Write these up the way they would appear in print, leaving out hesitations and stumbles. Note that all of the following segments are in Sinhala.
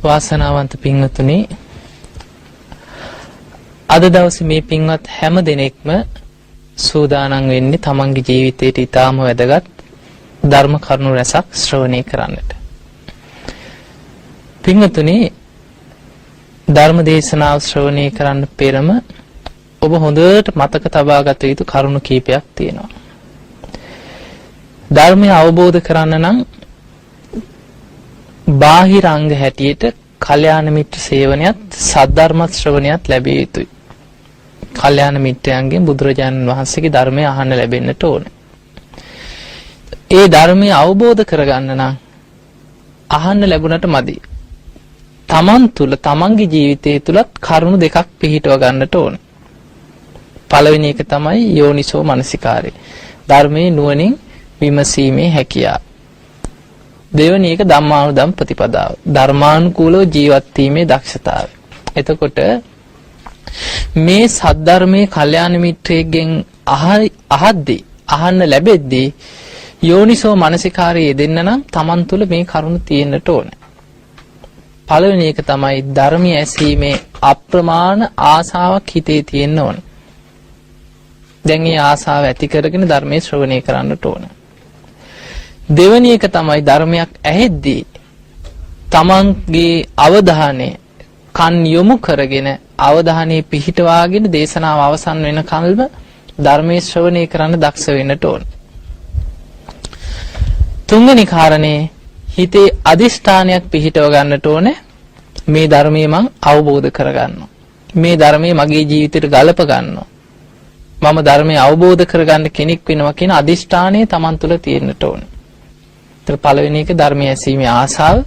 වාසනාවන්ත පින්වතුනි, අද දවසේ මේ පින්වත් හැම දෙනෙක්ම සූදානම් වෙන්නේ තමන්ගේ ජීවිතයට ඉතාම වැදගත් ධර්ම කරුණු රැසක් ශ්‍රවණය කරන්නට. පින්වතුනි, ධර්ම දේශනාව ශ්‍රවණය කරන්න පෙරම ඔබ හොඳට මතක තබා ගත යුතු කරුණු කීපයක් තියෙනවා. ධර්මය අවබෝධ කරන්න නම් බාහිර අංග හැටියට කල්යාණ මිත්‍ර සේවනයත් සද්ධර්ම ශ්‍රවණයත් ලැබිය යුතුයි. කල්යාණ මිත්‍රයන්ගෙන් බුදුරජාණන් වහන්සේගේ ධර්මය අහන්න ලැබෙන්නට ඕනේ. ඒ ධර්මය අවබෝධ කරගන්න නම් අහන්න ලැබුණට මදි. තමන් තුළ, තමන්ගේ ජීවිතය තුලත් කරුණු දෙකක් පිහිටව ගන්නට ඕනේ. පළවෙනි එක තමයි යෝනිසෝ මනසිකාරය. ධර්මයේ නුවණින් විමසීමේ හැකියාව. දෙවෙනි එක ධම්මානුධම්ම ප්‍රතිපදාව. ධර්මානුකූලව ජීවත් වීමේ දක්ෂතාවය. එතකොට මේ සද්ධර්මයේ කල්යාණ මිත්‍රයෙක්ගෙන් අහද්දී, අහන්න ලැබෙද්දී යෝනිසෝ මනසිකාරය යෙදෙන්න නම් තමන් තුළ මේ කරුණු තියෙන්නට ඕනේ. පළවෙනි එක තමයි ධර්මය ඇසීමේ අප්‍රමාණ ආසාවක් හිතේ තියෙන්න ඕනේ. දැන් මේ ආසාව ඇති කරගෙන ධර්මයේ ශ්‍රවණය කරන්නට ඕනේ. දෙවෙනි එක තමයි ධර්මයක් ඇහෙද්දී තමන්ගේ අවධානය කන් යොමු කරගෙන, අවධානය පිහිටවාගෙන දේශනාව අවසන් වෙනකල්ම ධර්මයේ ශ්‍රවණය කරන්න දක්ෂ වෙන්නට ඕන. තුන්වෙනි කාරණේ, හිතේ අදිෂ්ඨානයක් පිහිටව ගන්නට ඕනේ. මේ ධර්මයේ මං අවබෝධ කරගන්නවා. මේ ධර්මයේ මගේ ජීවිතේට ගලප ගන්නවා. මම ධර්මය අවබෝධ කරගන්න කෙනෙක් වෙනවා කියන අදිෂ්ඨානය තමන් තුළ තියෙන්නට ඕනේ. ඒතර පළවෙනි එක ධර්මය ඇසීමේ ආසාව,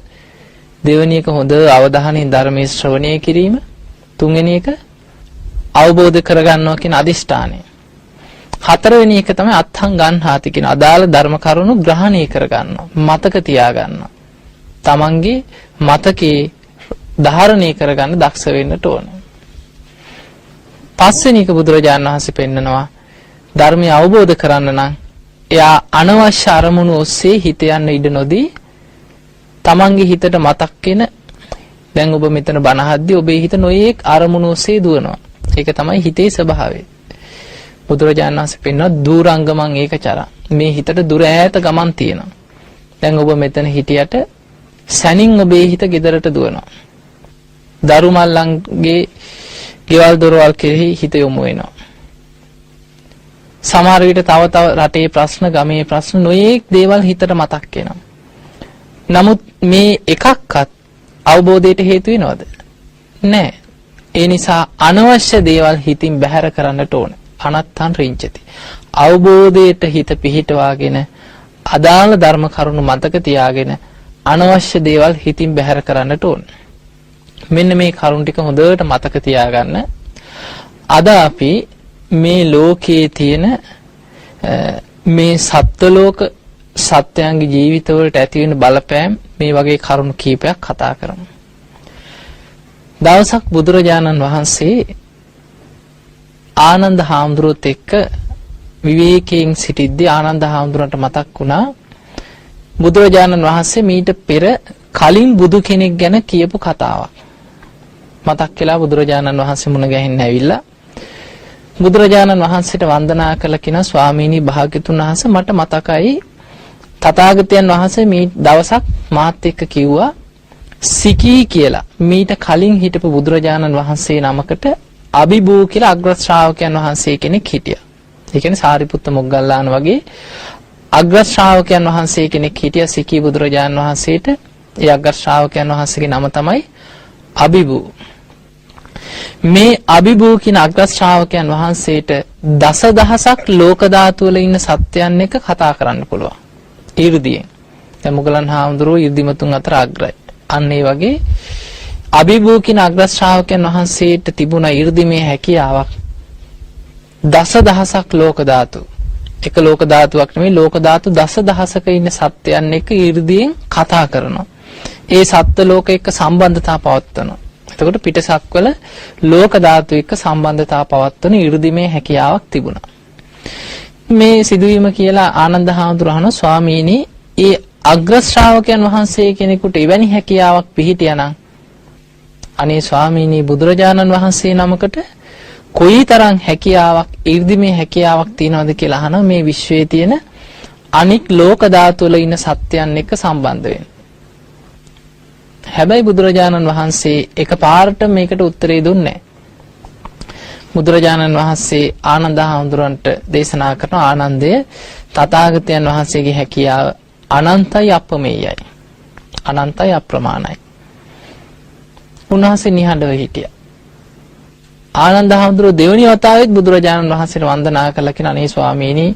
දෙවෙනි එක හොඳ අවධානයෙන් ධර්මයේ ශ්‍රවණය කිරීම, තුන්වෙනි එක අවබෝධ කරගන්නවා කියන අදිෂ්ඨානය. හතරවෙනි එක තමයි අත්හං ගන්හාති කියන අදාළ ධර්ම කරුණු ග්‍රහණය කරගන්නවා, මතක තියාගන්නවා. තමන්ගේ මතකේ ධාරණය කරගන්න දක්ෂ වෙන්නට ඕන. පස්වෙනි එක බුදුරජාණන් වහන්සේ පෙන්නනවා, ධර්මය අවබෝධ කරන්න නම් එයා අනවශ්‍ය අරමුණු ඔස්සේ හිත යන්න ඉඩ නොදී තමන්ගේ හිතට මතක් වෙන, දැන් ඔබ මෙතන බණ අහද්දී ඔබේ හිත නොයේක් අරමුණු ඔස්සේ දුවනවා. ඒක තමයි හිතේ ස්වභාවය. බුදුරජාණන් වහන්සේ පෙන්වනවා දූරංගමං ඒකචරං. මේ හිතට දුර ඈත ගමන් තියෙනවා. දැන් ඔබ මෙතන හිටියට සැනින් ඔබේ හිත ගෙදරට දුවනවා. දරු මල්ලන්ගේ ගෙවල් දොරවල් කෙරෙහි හිත යොමු වෙනවා. සමහර විට තව තව රටේ ප්‍රශ්න, ගමේ ප්‍රශ්න, නොයේක් දේවල් හිතට මතක් වෙනවා. නමුත් මේ එකක්වත් අවබෝධයට හේතු වෙනවද? නෑ. ඒ නිසා අනවශ්‍ය දේවල් හිතින් බැහැර කරන්නට ඕන. අනත්තං රිංචති. අවබෝධයට හිත පිහිටවාගෙන, අදාළ ධර්ම කරුණු මතක තියාගෙන අනවශ්‍ය දේවල් හිතින් බැහැර කරන්නට ඕන. මෙන්න මේ කරුණු ටික හොඳට මතක තියාගන්න. අද අපි මේ ලෝකයේ තියෙන මේ සත්ව ලෝක සත්‍යයන්ගේ ජීවිතවලට ඇති වෙන බලපෑම් මේ වගේ කරුණු කීපයක් කතා කරමු. දවසක් බුදුරජාණන් වහන්සේ ආනන්ද හාමුදුරුවොත් එක්ක විවේකයෙන් සිටිද්දී ආනන්ද හාමුදුරන්ට මතක් වුණා බුදුරජාණන් වහන්සේ මීට පෙර කලින් බුදු කෙනෙක් ගැන කියපු කතාවක්. මතක් වෙලා බුදුරජාණන් වහන්සේ මුණ ගැහෙන්න ඇවිල්ලා බුදුරජාණන් වහන්සේට වන්දනා කළ කිනා, ස්වාමීනි, භාග්‍යතුන් වහන්සේ, මට මතකයි තථාගතයන් වහන්සේ මේ දවසක් මාත් එක්ක කිව්වා සිකී කියලා මීට කලින් හිටපු බුදුරජාණන් වහන්සේ නමකට අබිභූ කියලා අග්‍ර ශ්‍රාවකයන් වහන්සේ කෙනෙක් හිටියා. ඒ කියන්නේ සාරිපුත්ත මොග්ගල්ලාන වගේ අග්‍ර ශ්‍රාවකයන් වහන්සේ කෙනෙක් හිටියා සිකී බුදුරජාණන් වහන්සේට. ඒ අග්‍ර ශ්‍රාවකයන් වහන්සේගේ නම තමයි අබිභූ. මේ අබිභූ කියන අග්‍ර ශ්‍රාවකයන් වහන්සේට දසදහසක් ලෝක ධාතු වල ඉන්න සත්‍යයන් එක්ක කතා කරන්න පුළුවන්. ඊර්දියෙන්. දැන් මුගලන් හාමුදුරුවෝ ඊර්දිමතුන් අතර අග්‍රයි. අන්න ඒ වගේ අබිභූ කියන අග්‍ර ශ්‍රාවකයන් වහන්සේට තිබුණ ඊර්දිමේ හැකියාවක් දසදහසක් ලෝක ධාතු, එක ලෝක ධාතුවක් නෙමෙයි, ලෝක ධාතු දසදහසක ඉන්න සත්‍යයන් එක්ක ඊර්දියෙන් කතා කරනවා. ඒ සත්ත්ව ලෝක එක්ක සම්බන්ධතා පවත්වනවා. එතකොට පිටසක්වල ලෝක ධාතු එක්ක සම්බන්ධතා පවත්වන ඊර්දිමේ හැකියාවක් තිබුණා. මේ සිදුවීම කියලා ආනන්ද හාමුදුරුවෝ අහනවා, ස්වාමීනි, ඒ අග්‍ර ශ්‍රාවකයන් වහන්සේ කෙනෙකුට එවැනි හැකියාවක් පිහිටියා නම් අනේ ස්වාමීනි, බුදුරජාණන් වහන්සේ නමකට කොයිතරම් හැකියාවක්, ඊර්දිමේ හැකියාවක් තියනවද කියලා අහනවා මේ විශ්වයේ තියෙන අනික් ලෝක ධාතු වල ඉන්න සත්‍යයන් එක්ක සම්බන්ධ වෙන්න. හැබැයි බුදුරජාණන් වහන්සේ එකපාරට මේකට උත්තරේ දුන්නේ නැහැ. බුදුරජාණන් වහන්සේ ආනන්ද හාමුදුරන්ට දේශනා කරන ආනන්දය, තථාගතයන් වහන්සේගේ හැකියාව අනන්තයි අපමෙයයි. අනන්තයි අප්‍රමාණයි. උන්වහන්සේ නිහඬව හිටියා. ආනන්ද හාමුදුරුවෝ දෙවනි වතාවෙත් බුදුරජාණන් වහන්සේට වන්දනා කළා කියන, අනේ ස්වාමීනි,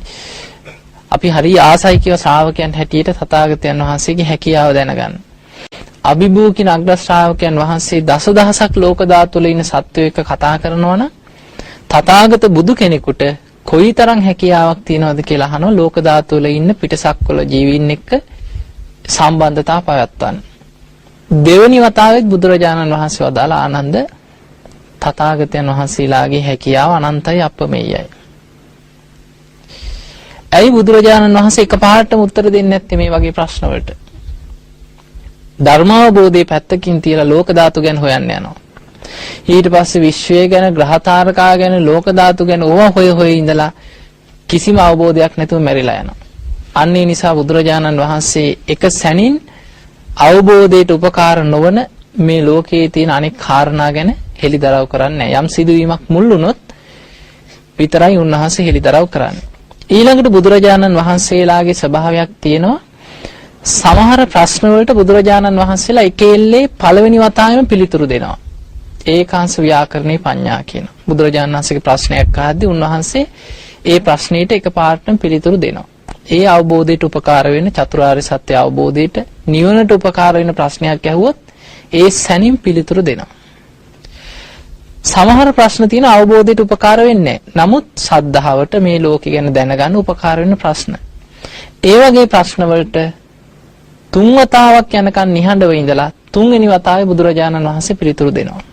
අපි හරි ආසයි කියව ශ්‍රාවකයන් හැටියට තථාගතයන් වහන්සේගේ හැකියාව දැනගන්න. අභිභූ කියන අග්‍ර ශ්‍රාවකයන් වහන්සේ දසදහසක් ලෝක ධාතු වල ඉන්න සත්වයෝ එක්ක කතා කරනවා නම් තථාගත බුදු කෙනෙකුට කොයිතරම් හැකියාවක් තියෙනවද කියලා අහනවා ලෝක ධාතු වල ඉන්න පිටසක්වල ජීවීන් එක්ක සම්බන්ධතා පවත්වන්න. දෙවනි වතාවෙත් බුදුරජාණන් වහන්සේ වදාළ ආනන්ද, තථාගතයන් වහන්සේලාගේ හැකියාව අනන්තයි අපමෙයයි. ඇයි බුදුරජාණන් වහන්සේ එකපාරටම උත්තර දෙන්නේ නැත්තේ මේ වගේ ප්‍රශ්න වලට? ධර්මාවබෝධයේ පැත්තකින් තියලා ලෝක ධාතු ගැන හොයන්න යනවා. ඊට පස්සේ විශ්වය ගැන, ග්‍රහ තාරකා ගැන, ලෝක ධාතු ගැන ඕවා හොය හොය ඉඳලා කිසිම අවබෝධයක් නැතුව මැරිලා යනවා. අන්න ඒ නිසා බුදුරජාණන් වහන්සේ එක සැනින් අවබෝධයට උපකාර නොවන මේ ලෝකයේ තියෙන අනෙක් කාරණා ගැන හෙළිදරව් කරන්නේ නැහැ. යම් සිදුවීමක් මුල් වුණොත් විතරයි උන්වහන්සේ හෙළිදරව් කරන්නේ. ඊළඟට බුදුරජාණන් වහන්සේලාගේ ස්වභාවයක් තියෙනවා. සමහර ප්‍රශ්න වලට බුදුරජාණන් වහන්සේලා එක එල්ලේ පළවෙනි වතාවෙම පිළිතුරු දෙනවා. ඒකාංශ ව්‍යාකරණේ පඤ්ඤා කියන. බුදුරජාණන් වහන්සේගේ ප්‍රශ්නයක් අහද්දී උන්වහන්සේ ඒ ප්‍රශ්නෙට එකපාරටම පිළිතුරු දෙනවා. ඒ අවබෝධයට උපකාර වෙන, චතුරාර්ය සත්‍ය අවබෝධයට, නිවනට උපකාර වෙන ප්‍රශ්නයක් ඇහුවොත් ඒ සැනින් පිළිතුරු දෙනවා. සමහර ප්‍රශ්න තියෙන අවබෝධයට උපකාර වෙන්නේ නැහැ. නමුත් සද්ධාවට, මේ ලෝකෙ ගැන දැනගන්න උපකාර වෙන ප්‍රශ්න. ඒ වගේ ප්‍රශ්න වලට තුන් වතාවක් යනකන් නිහඬව ඉඳලා තුන්වෙනි වතාවේ බුදුරජාණන් වහන්සේ පිළිතුරු දෙනවා.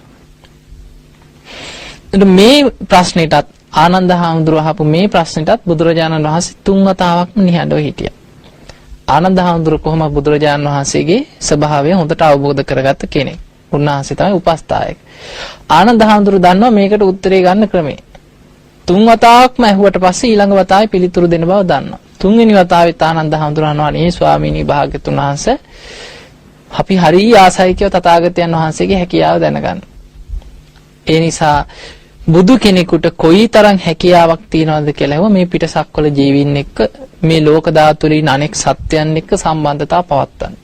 මේ ප්‍රශ්නෙටත්, ආනන්ද හාමුදුරුවෝ අහපු මේ ප්‍රශ්නෙටත් බුදුරජාණන් වහන්සේ තුන් වතාවක්ම නිහඬව හිටියා. ආනන්ද හාමුදුරුවෝ කොහොම බුදුරජාණන් වහන්සේගේ ස්වභාවය හොඳට අවබෝධ කරගත්ත කෙනෙක්. උන්වහන්සේ තමයි උපස්ථායක. ආනන්ද හාමුදුරුවෝ දන්නවා මේකට උත්තරේ ගන්න ක්‍රමය. තුන් වතාවක්ම ඇහුවට පස්සේ ඊළඟ වතාවේ පිළිතුරු දෙන බව දන්නවා. තුන්වෙනි වතාවෙත් ආනන්ද හාමුදුරුවෝ අහනවා, අනේ ස්වාමීනි භාග්‍යතුන් වහන්සේ, අපි හරි ආසයි කියව තථාගතයන් වහන්සේගේ හැකියාව දැනගන්න. ඒ නිසා බුදු කෙනෙකුට කොයිතරම් හැකියාවක් තියනවද කියලා ඇහුවා මේ පිටසක්වල ජීවීන් එක්ක, මේ ලෝක ධාතු වල ඉන්න අනෙක් සත්‍යයන් එක්ක සම්බන්ධතා පවත්වන්න.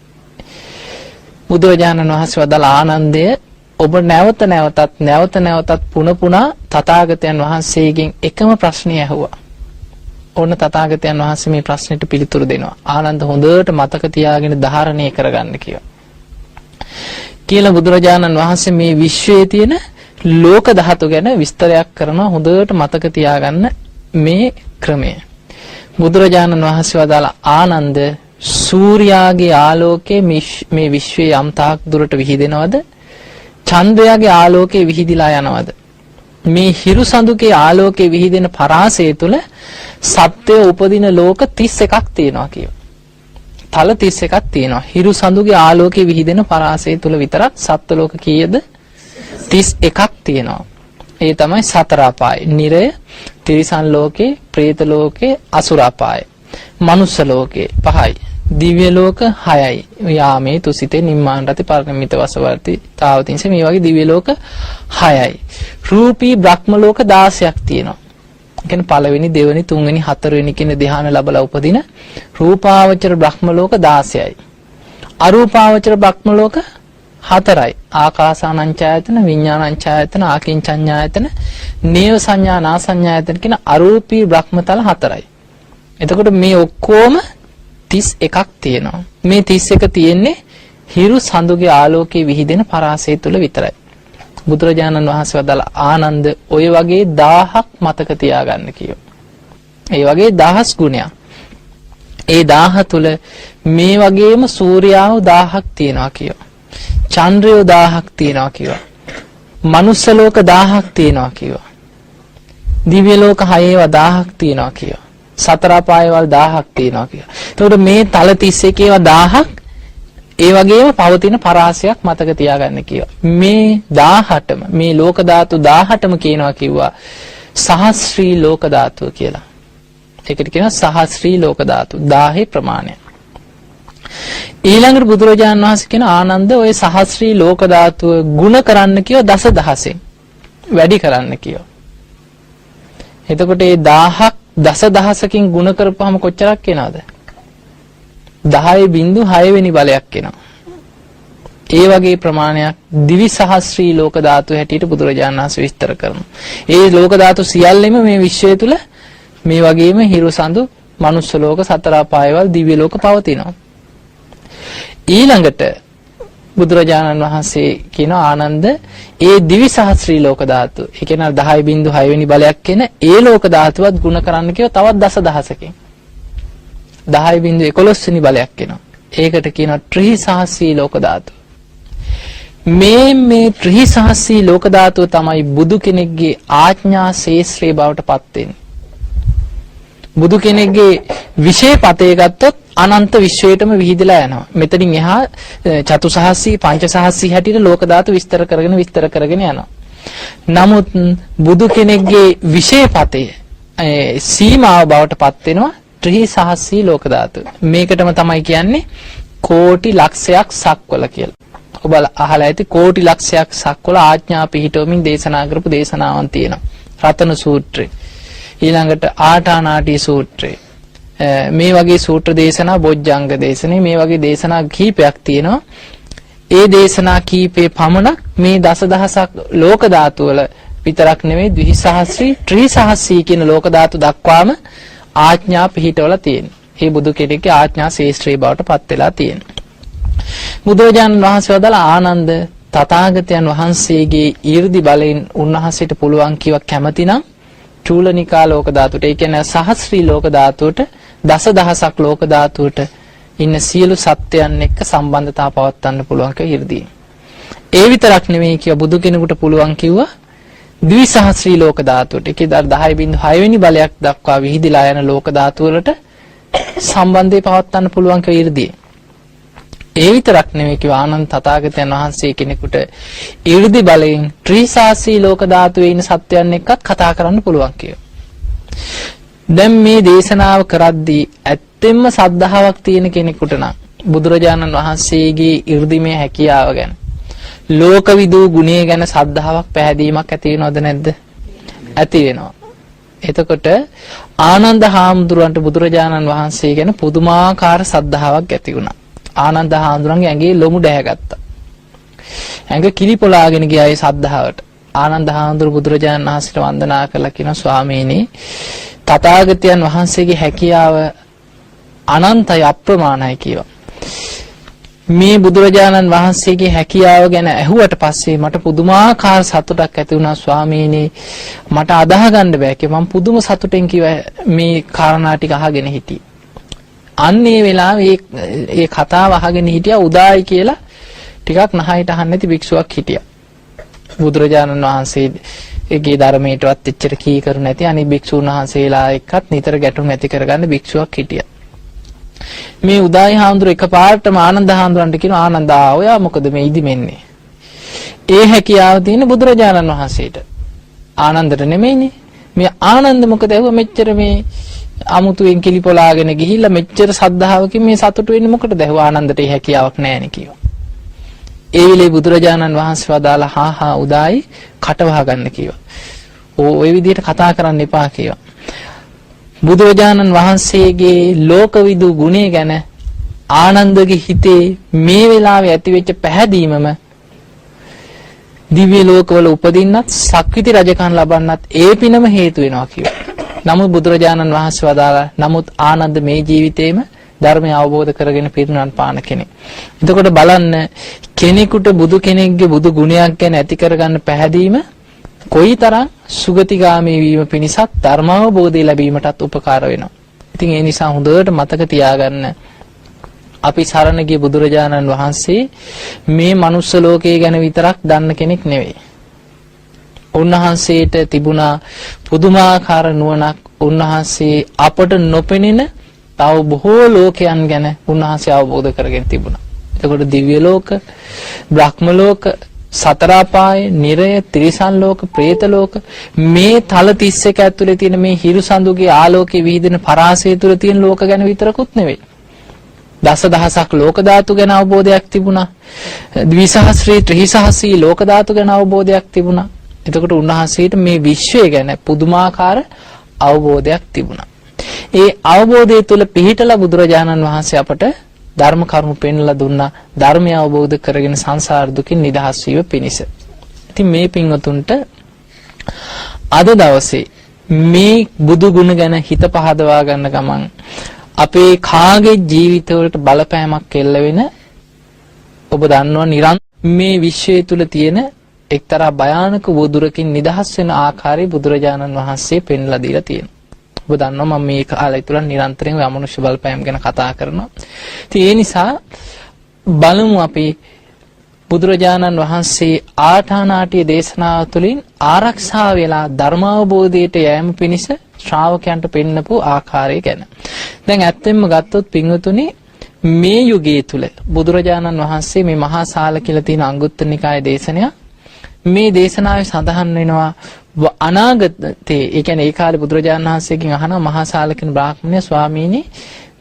බුදුරජාණන් වහන්සේ වදාළ ආනන්දය, ඔබ නැවත නැවතත් නැවත නැවතත් පුන පුනා තථාගතයන් වහන්සේගෙන් එකම ප්‍රශ්නය ඇහුවා. ඔන්න තථාගතයන් වහන්සේ මේ ප්‍රශ්නෙට පිළිතුරු දෙනවා. ආනන්ද, හොඳට මතක තියාගෙන ධාරණය කරගන්න කියලා. කියලා බුදුරජාණන් වහන්සේ මේ විශ්වයේ තියෙන ලෝක ධාතු ගැන විස්තරයක් කරනවා. හොඳට මතක තියාගන්න මේ ක්‍රමය. බුදුරජාණන් වහන්සේ වදාළ ආනන්ද, සූර්යාගේ ආලෝකය මේ විශ්වයේ යම් තාක් දුරට විහිදෙනවද? චන්ද්‍රයාගේ ආලෝකය විහිදිලා යනවද? මේ හිරු සඳුකේ ආලෝකය විහිදෙන පරාසය තුල සත්‍යය උපදින ලෝක 31ක් තියෙනවා කියනවා. තල 31ක් තියෙනවා. හිරු සඳුගේ ආලෝකය විහිදෙන පරාසය තුල විතරක් සත්ත්ව ලෝක කීයද? 31ක් තියෙනවා. ඒ තමයි සතර අපාය. නිරය, තිරිසන් ලෝකේ, ප්‍රේත ලෝකේ, අසුර අපාය. මනුස්ස ලෝකේ 5යි. දිව්‍ය ලෝක 6යි. යාමේ, තුසිතේ, නිම්මාන රති, පරිනිම්මිත වසවර්ති, තාවතිංස මේ වගේ දිව්‍ය ලෝක 6යි. රූපී බ්‍රහ්ම ලෝක 16ක් තියෙනවා. ඒ කියන්නේ පළවෙනි, දෙවෙනි, තුන්වෙනි, හතරවෙනි කියන ධ්‍යාන ලැබලා උපදින රූපාවචර බ්‍රහ්ම ලෝක 16යි. අරූපාවචර බ්‍රහ්ම ලෝක 4යි. ආකාසානංචායතන, විඥානංචායතන, ආකින්චඤ්ඤායතන, නේව සංඥා නාසඤ්ඤායතන කියන අරූපී බ්‍රහ්මතල 4යි. එතකොට මේ ඔක්කොම 31ක් තියෙනවා. මේ 31 තියෙන්නේ හිරු සඳුගේ ආලෝකයේ විහිදෙන පරාසය තුල විතරයි. බුදුරජාණන් වහන්සේ වදාළ ආනන්ද, ඔය වගේ 1000ක් මතක තියාගන්න කියෝ. ඒ වගේ දහස් ගුණයක්. ඒ 1000 තුල මේ වගේම සූර්යාව 1000ක් තියෙනවා කියෝ. චන්ද්‍රයෝ 1000ක් තියෙනවා කියෝ. මනුස්ස ලෝක 1000ක් තියෙනවා කියෝ. දිව්‍ය ලෝක හයේවා 1000ක් තියෙනවා කියෝ. සතර අපායවල් 1000ක් තියෙනවා කියෝ. එතකොට මේ තල 31 ඒවා 1000ක් ඒ වගේම පවතින පරාසයක් මතක තියාගන්න කිව්වා. මේ 18ම මේ ලෝක ධාතු 18ම කියනවා කිව්වා සහස්‍රී ලෝක ධාතුව කියලා. ඒකට කියනවා සහස්‍රී ලෝක ධාතු 1000 ප්‍රමාණය. ඊළඟට බුදුරජාණන් වහන්සේ කියන ආනන්ද ඔය සහස්‍රී ලෝක ධාතුව ගුණ කරන්න කියව දසදහසෙන් වැඩි කරන්න කියව. එතකොට ඒ 1000ක් දසදහසකින් ගුණ කරපුවාම කොච්චරක් එනවද? 10.6 වෙනි බලයක් එනවා. ඒ වගේ ප්‍රමාණයක් දිවි සහස්‍රී ලෝක ධාතු හැටියට බුදුරජාණන් වහන්සේ විස්තර කරනවා. ඒ ලෝක ධාතු සියල්ලෙම මේ විශ්වය තුල මේ වගේම හිරු සඳු මනුස්ස ලෝක සතර අපායවල් දිව්‍ය ලෝක පවතිනවා. ඊළඟට බුදුරජාණන් වහන්සේ කියන ආනන්ද ඒ දිවි සහස්‍රී ලෝක ධාතු, ඒ කියන්නේ 10.6 වෙනි බලයක් එන ඒ ලෝක ධාතුවත් ගුණ කරන්න කියව තවත් දසදහසකින් 10.11 වෙනි බලයක් එනවා. ඒකට කියනවා ත්‍රි සහස්‍රී ලෝක ධාතු. මේ මේ ත්‍රි සහස්‍රී ලෝක ධාතුව තමයි බුදු කෙනෙක්ගේ ආඥා ශේෂ්ත්‍රේ බවට පත් වෙන්නේ. බුදු කෙනෙක්ගේ විශේෂ ගත්තොත් අනන්ත විශ්වයටම විහිදලා යනවා. මෙතනින් එහා චතුසහස්සී පංචසහස්සී හැටියට ලෝක ධාතු විස්තර කරගෙන විස්තර කරගෙන යනවා. නමුත් බුදු කෙනෙක්ගේ විශේෂපතය සීමාව බවට පත් වෙනවා ත්‍රි සහස්සී ලෝක ධාතු. මේකටම තමයි කියන්නේ කෝටි ලක්ෂයක් සක්වල කියලා. ඔබ අහලා ඇති කෝටි ලක්ෂයක් සක්වල ආඥා පිහිටවමින් දේශනා කරපු දේශනාවන් තියෙනවා. රතන සූත්‍රය, ඊළඟට ආටානාටි සූත්‍රය, මේ වගේ සූත්‍ර දේශනා, බොජ්ජංග දේශනේ, මේ වගේ දේශනා කීපයක් තියෙනවා. ඒ දේශනා කීපේ පමණක් මේ දසදහසක් ලෝක ධාතු වල විතරක් නෙවෙයි ද්විසහස්‍රී ත්‍රිසහස්‍රී කියන ලෝක ධාතු දක්වාම ආඥා පිහිටවලා තියෙනවා. ඒ බුදු කෙනෙක්ගේ ආඥා ශේෂ්ත්‍රී බවට පත් වෙලා තියෙනවා. බුදුරජාණන් වහන්සේ වදාළ ආනන්ද තථාගතයන් වහන්සේගේ ඊර්දි බලයෙන් උන්වහන්සේට පුළුවන් කිවක් කැමතිනම් චූලනිකා ලෝක ධාතුවට, ඒ කියන්නේ සහස්‍රී ලෝක ධාතුවට, දසදහසක් ලෝක ධාතුවට ඉන්න සියලු සත්‍යයන් එක්ක සම්බන්ධතාව පවත්වන්න පුළුවන් කියලා ඊර්දී. ඒ විතරක් නෙමෙයි කිව්වා බුදු කෙනෙකුට පුළුවන් කිව්වා ද්විසහස්‍රී ලෝක ධාතුවට, ඒ කියන්නේ 10.6 වෙනි බලයක් දක්වා විහිදිලා යන ලෝක ධාතු වලට සම්බන්ධය පවත්වන්න පුළුවන් කියලා ඊර්දී. ඒ විතරක් නෙමෙයි කිව්වා ආනන්ද තථාගතයන් වහන්සේ කෙනෙකුට ඊර්දි බලයෙන් ත්‍රිසහස්‍රී ලෝක ධාතුවේ ඉන්න සත්‍යයන් එක්කත් කතා කරන්න පුළුවන් කියලා. දැන් මේ දේශනාව කරද්දී ඇත්තෙන්ම සද්ධාාවක් තියෙන කෙනෙකුට නම් බුදුරජාණන් වහන්සේගේ ඊර්දිමය හැකියාව ගැන, ලෝකවිදූ ගුණය ගැන සද්ධාාවක් පැහැදීමක් ඇති වෙනවද නැද්ද? ඇති වෙනවා. එතකොට ආනන්ද හාමුදුරුවන්ට බුදුරජාණන් වහන්සේ ගැන පුදුමාකාර සද්ධාාවක් ඇති වුණා. ආනන්ද හාමුදුරන්ගේ ඇඟේ ලොමු ඩැහැගත්තා. ඇඟ කිලිපොලාගෙන ගියා ඒ සද්ධාවට. ආනන්ද හාමුදුරු බුදුරජාණන් වහන්සේට වන්දනා කළා කියනවා, ස්වාමීනි, තථාගතයන් වහන්සේගේ හැකියාව අනන්තයි අප්‍රමාණයි කියවා. මේ බුදුරජාණන් වහන්සේගේ හැකියාව ගැන ඇහුවට පස්සේ මට පුදුමාකාර සතුටක් ඇති වුණා ස්වාමීනි. මට අදාහ ගන්න බෑ කිව්වා. මම පුදුම සතුටෙන් කිව්වා මේ කාරණා ටික අහගෙන හිටියේ. අන්න ඒ වෙලාවේ ඒ කතාව අහගෙන හිටියා උදායි කියලා ටිකක් නහයට අහන්න නැති භික්ෂුවක් හිටියා. බුදුරජාණන් වහන්සේගේ ධර්මයටවත් එච්චර කීකරු නැති අනිත් භික්ෂුන් වහන්සේලා එක්කත් නිතර ගැටුම් ඇති කරගන්න භික්ෂුවක් හිටියා. මේ උදායි හාමුදුරුවෝ එකපාරටම ආනන්ද හාමුදුරන්ට කියනවා, ආනන්ද ඔයා මොකද මේ ඉදිමෙන්නේ? ඒ හැකියාව තියෙන බුදුරජාණන් වහන්සේට. ආනන්දට නෙමෙයිනේ. මේ ආනන්ද මොකද ඇහුවා මෙච්චර මේ අමුතුවෙන් කිලිපොලාගෙන ගිහිල්ලා මෙච්චර සද්ධාවකින් මේ සතුටු වෙන්නේ මොකටද ඇහුවා? ආනන්දට ඒ හැකියාවක් නෑනේ කිව්වා. ඒ වෙලේ බුදුරජාණන් වහන්සේ වදාලා, හා හා උදායි කට වහ ගන්න කිව්වා. ඔය විදිහට කතා කරන්න එපා කිව්වා. බුදුරජාණන් වහන්සේගේ ලෝකවිදු ගුණය ගැන ආනන්දගේ හිතේ මේ වෙලාවේ ඇතිවෙච්ච පැහැදීමම දිව්‍ය ලෝකවල උපදින්නත් සක්විති රජකම් ලබන්නත් ඒ පිනම හේතු වෙනවා කිව්වා. නමුත් බුදුරජාණන් වහන්සේ වදාලා, නමුත් ආනන්ද මේ ජීවිතේම ධර්මය අවබෝධ කරගෙන පිරිනිවන් පාන කෙනෙක්. එතකොට බලන්න, කෙනෙකුට බුදු කෙනෙක්ගේ බුදු ගුණයක් ගැන ඇති කරගන්න පැහැදීම කොයිතරම් සුගතිගාමී වීම පිණිසත් ධර්මාවබෝධය ලැබීමටත් උපකාර වෙනවා. ඉතින් ඒ නිසා හොඳට මතක තියාගන්න, අපි සරණ ගිය බුදුරජාණන් වහන්සේ මේ මනුස්ස ලෝකය ගැන විතරක් දන්න කෙනෙක් නෙවෙයි. උන්වහන්සේට තිබුණා පුදුමාකාර නුවණක්. උන්වහන්සේ අපට නොපෙනෙන තව බොහෝ ලෝකයන් ගැන උන්වහන්සේ අවබෝධ කරගෙන තිබුණා. එතකොට දිව්‍ය ලෝක, බ්‍රහ්ම ලෝක, සතර අපාය, නිරය, තිරිසන් ලෝක, ප්‍රේත ලෝක මේ තල 31 ඇතුලේ තියෙන මේ හිරු සඳුගේ ආලෝකයේ විහිදෙන පරාසය තුල තියෙන ලෝක ගැන විතරකුත් නෙවෙයි. දසදහසක් ලෝක ධාතු ගැන අවබෝධයක් තිබුණා. ද්විසහස්‍රී ත්‍රිසහස්‍රී ලෝක ධාතු ගැන අවබෝධයක් තිබුණා. එතකොට උන්වහන්සේට මේ විශ්වය ගැන පුදුමාකාර අවබෝධයක් තිබුණා. ඒ අවබෝධය තුල පිහිටලා බුදුරජාණන් වහන්සේ අපට ධර්ම කරුණු පෙන්වලා දුන්නා ධර්මය අවබෝධ කරගෙන සංසාර දුකින් නිදහස් වීම පිණිස. ඉතින් මේ පින්වතුන්ට අද දවසේ මේ බුදු ගුණ ගැන හිත පහදවා ගන්න ගමන් අපේ කාගේ ජීවිතවලට බලපෑමක් එල්ල වෙන ඔබ දන්නවා නිරන්තර මේ විශ්වය තුල තියෙන එක්තරා භයානක වදුරකින් නිදහස් වෙන ආකාරය බුදුරජාණන් වහන්සේ පෙන්ලා දීලා තියෙනවා. ඔබ දන්නවා මම මේ කාලය තුල නිරන්තරයෙන් ඔය අමනුෂ්‍ය බලපෑම් ගැන කතා කරනවා. ඉතින් ඒ නිසා බලමු අපි බුදුරජාණන් වහන්සේ ආටානාටිය දේශනාව තුළින් ආරක්ෂා වෙලා ධර්මාවබෝධයට යෑම පිණිස ශ්‍රාවකයන්ට පෙන්නපු ආකාරය ගැන. දැන් ඇත්තෙන්ම ගත්තොත් පින්වතුනි මේ යුගයේ තුල බුදුරජාණන් වහන්සේ මේ මහා සාල කියලා තියෙන අංගුත්තර නිකායේ දේශනය මේ දේශනාවේ සඳහන් වෙනවා අනාගතේ, ඒ කියන්නේ ඒ කාලේ බුදුරජාණන් වහන්සේගෙන් අහනවා මහා සාල කියන බ්‍රාහ්මණය, ස්වාමීනි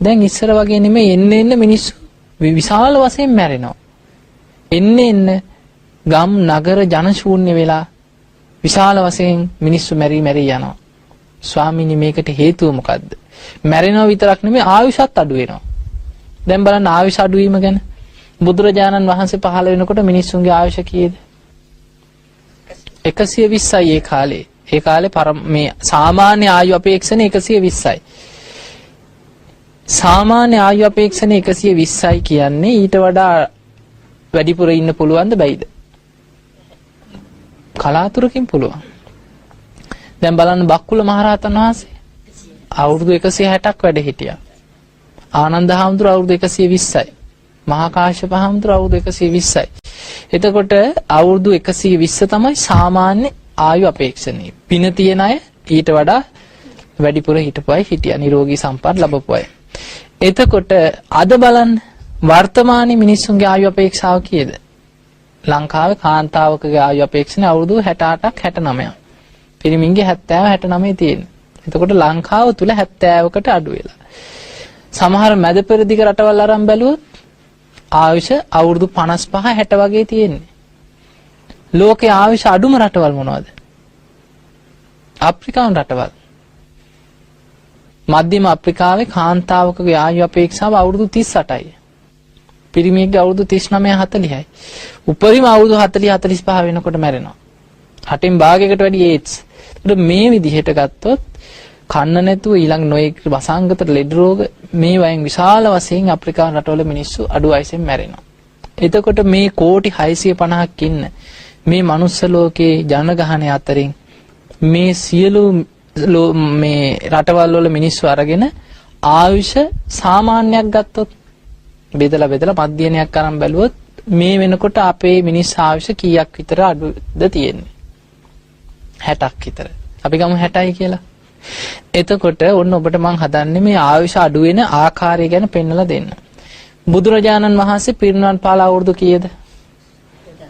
දැන් ඉස්සර වගේ නෙමෙයි එන්න එන්න මිනිස්සු විශාල වශයෙන් මැරෙනවා. එන්න එන්න ගම් නගර ජන ශූන්‍ය වෙලා විශාල වශයෙන් මිනිස්සු මැරි මැරි යනවා. ස්වාමීනි මේකට හේතුව මොකද්ද? මැරෙනවා විතරක් නෙමෙයි ආයුෂත් අඩු වෙනවා. දැන් බලන්න ආයුෂ අඩු වීම ගැන. බුදුරජාණන් වහන්සේ පහළ වෙනකොට මිනිස්සුන්ගේ ආයුෂ කීයද? 120යි ඒ කාලේ. ඒ කාලේ මේ සාමාන්‍ය ආයු අපේක්ෂණය 120යි. සාමාන්‍ය ආයු අපේක්ෂණය 120යි කියන්නේ ඊට වඩා වැඩිපුර ඉන්න පුළුවන්ද බැයිද? කලාතුරකින් පුළුවන්. දැන් බලන්න බක්කුල මහරහතන් වහන්සේ අවුරුදු 160ක් වැඩ හිටියා. ආනන්ද හාමුදුරුවෝ අවුරුදු 120යි. මහා කාශ්‍යප හාමුදුරුවෝ අවුරුදු 120යි. එතකොට අවුරුදු 120 තමයි සාමාන්‍ය ආයු අපේක්ෂණය. පින තියෙන අය ඊට වඩා වැඩිපුර හිටපු අය හිටියා. නිරෝගී සම්පත් ලැබපු අය. එතකොට අද බලන්න වර්තමානයේ මිනිස්සුන්ගේ ආයු අපේක්ෂාව කීයද? ලංකාවේ කාන්තාවකගේ ආයු අපේක්ෂණය අවුරුදු 68ක් 69ක්. පිරිමින්ගේ 70 69 තියෙන්නේ. එතකොට ලංකාව තුල 70කට අඩු වෙලා. සමහර මැද පෙරදිග රටවල් අරන් බැලුවොත් ආයුෂ අවුරුදු 55 60 වගේ තියෙන්නේ. ලෝකේ ආයුෂ අඩුම රටවල් මොනවද? අප්‍රිකානු රටවල්. මධ්‍යම අප්‍රිකාවේ කාන්තාවකගේ ආයු අපේක්ෂාව අවුරුදු 38යි. පිරිමියෙක්ගේ අවුරුදු 39 40යි. උපරිම අවුරුදු 40 45 වෙනකොට මැරෙනවා. 8න් භාගයකට වැඩි ඒඩ්ස්. ඒකට මේ විදිහට ගත්තොත් කන්න නැතුව ඊළඟ නොයෙක් වසංගත ලෙඩ රෝග මේ වයින් විශාල වශයෙන් අප්‍රිකානු රටවල මිනිස්සු අඩු වයසෙන් මැරෙනවා. එතකොට මේ කෝටි 650ක් ඉන්න මේ මනුස්ස ලෝකේ ජනගහනය අතරින් මේ සියලු මේ රටවල් වල මිනිස්සු අරගෙන ආයුෂ සාමාන්‍යයක් ගත්තොත් බෙදලා බෙදලා මධ්‍යනයක් අරන් බැලුවොත් මේ වෙනකොට අපේ මිනිස් ආයුෂ කීයක් විතර අඩුද තියෙන්නේ? 60ක් විතර. අපි ගමු 60යි කියලා. එතකොට ඔන්න ඔබට මං හදන්නේ මේ ආයුෂ අඩු වෙන ආකාරය ගැන පෙන්වලා දෙන්න. බුදුරජාණන් වහන්සේ පිරිනිවන් පාලා අවුරුදු කීයද?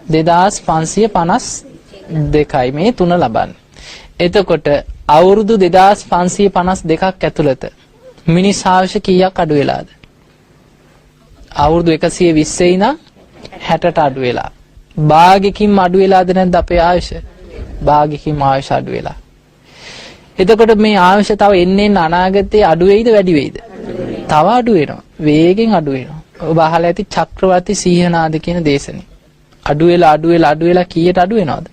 2552යි මේ තුන ලබන්නේ. එතකොට අවුරුදු 2552ක් ඇතුළත මිනිස් ආයුෂ කීයක් අඩු වෙලාද? අවුරුදු 120 ඉඳන් 60ට අඩු වෙලා. භාගයකින්ම අඩු වෙලාද නැද්ද අපේ ආයුෂ? භාගයකින්ම ආයුෂ අඩු වෙලා. එතකොට මේ ආයුෂ තව එන්න එන්න අනාගතේ අඩු වෙයිද වැඩි වෙයිද? තව අඩු වෙනවා. වේගෙන් අඩු වෙනවා. ඔබ අහලා ඇති චක්‍රවර්ති සීහනාද කියන දේශනේ. අඩු වෙලා අඩු වෙලා අඩු වෙලා කීයට අඩු වෙනවද?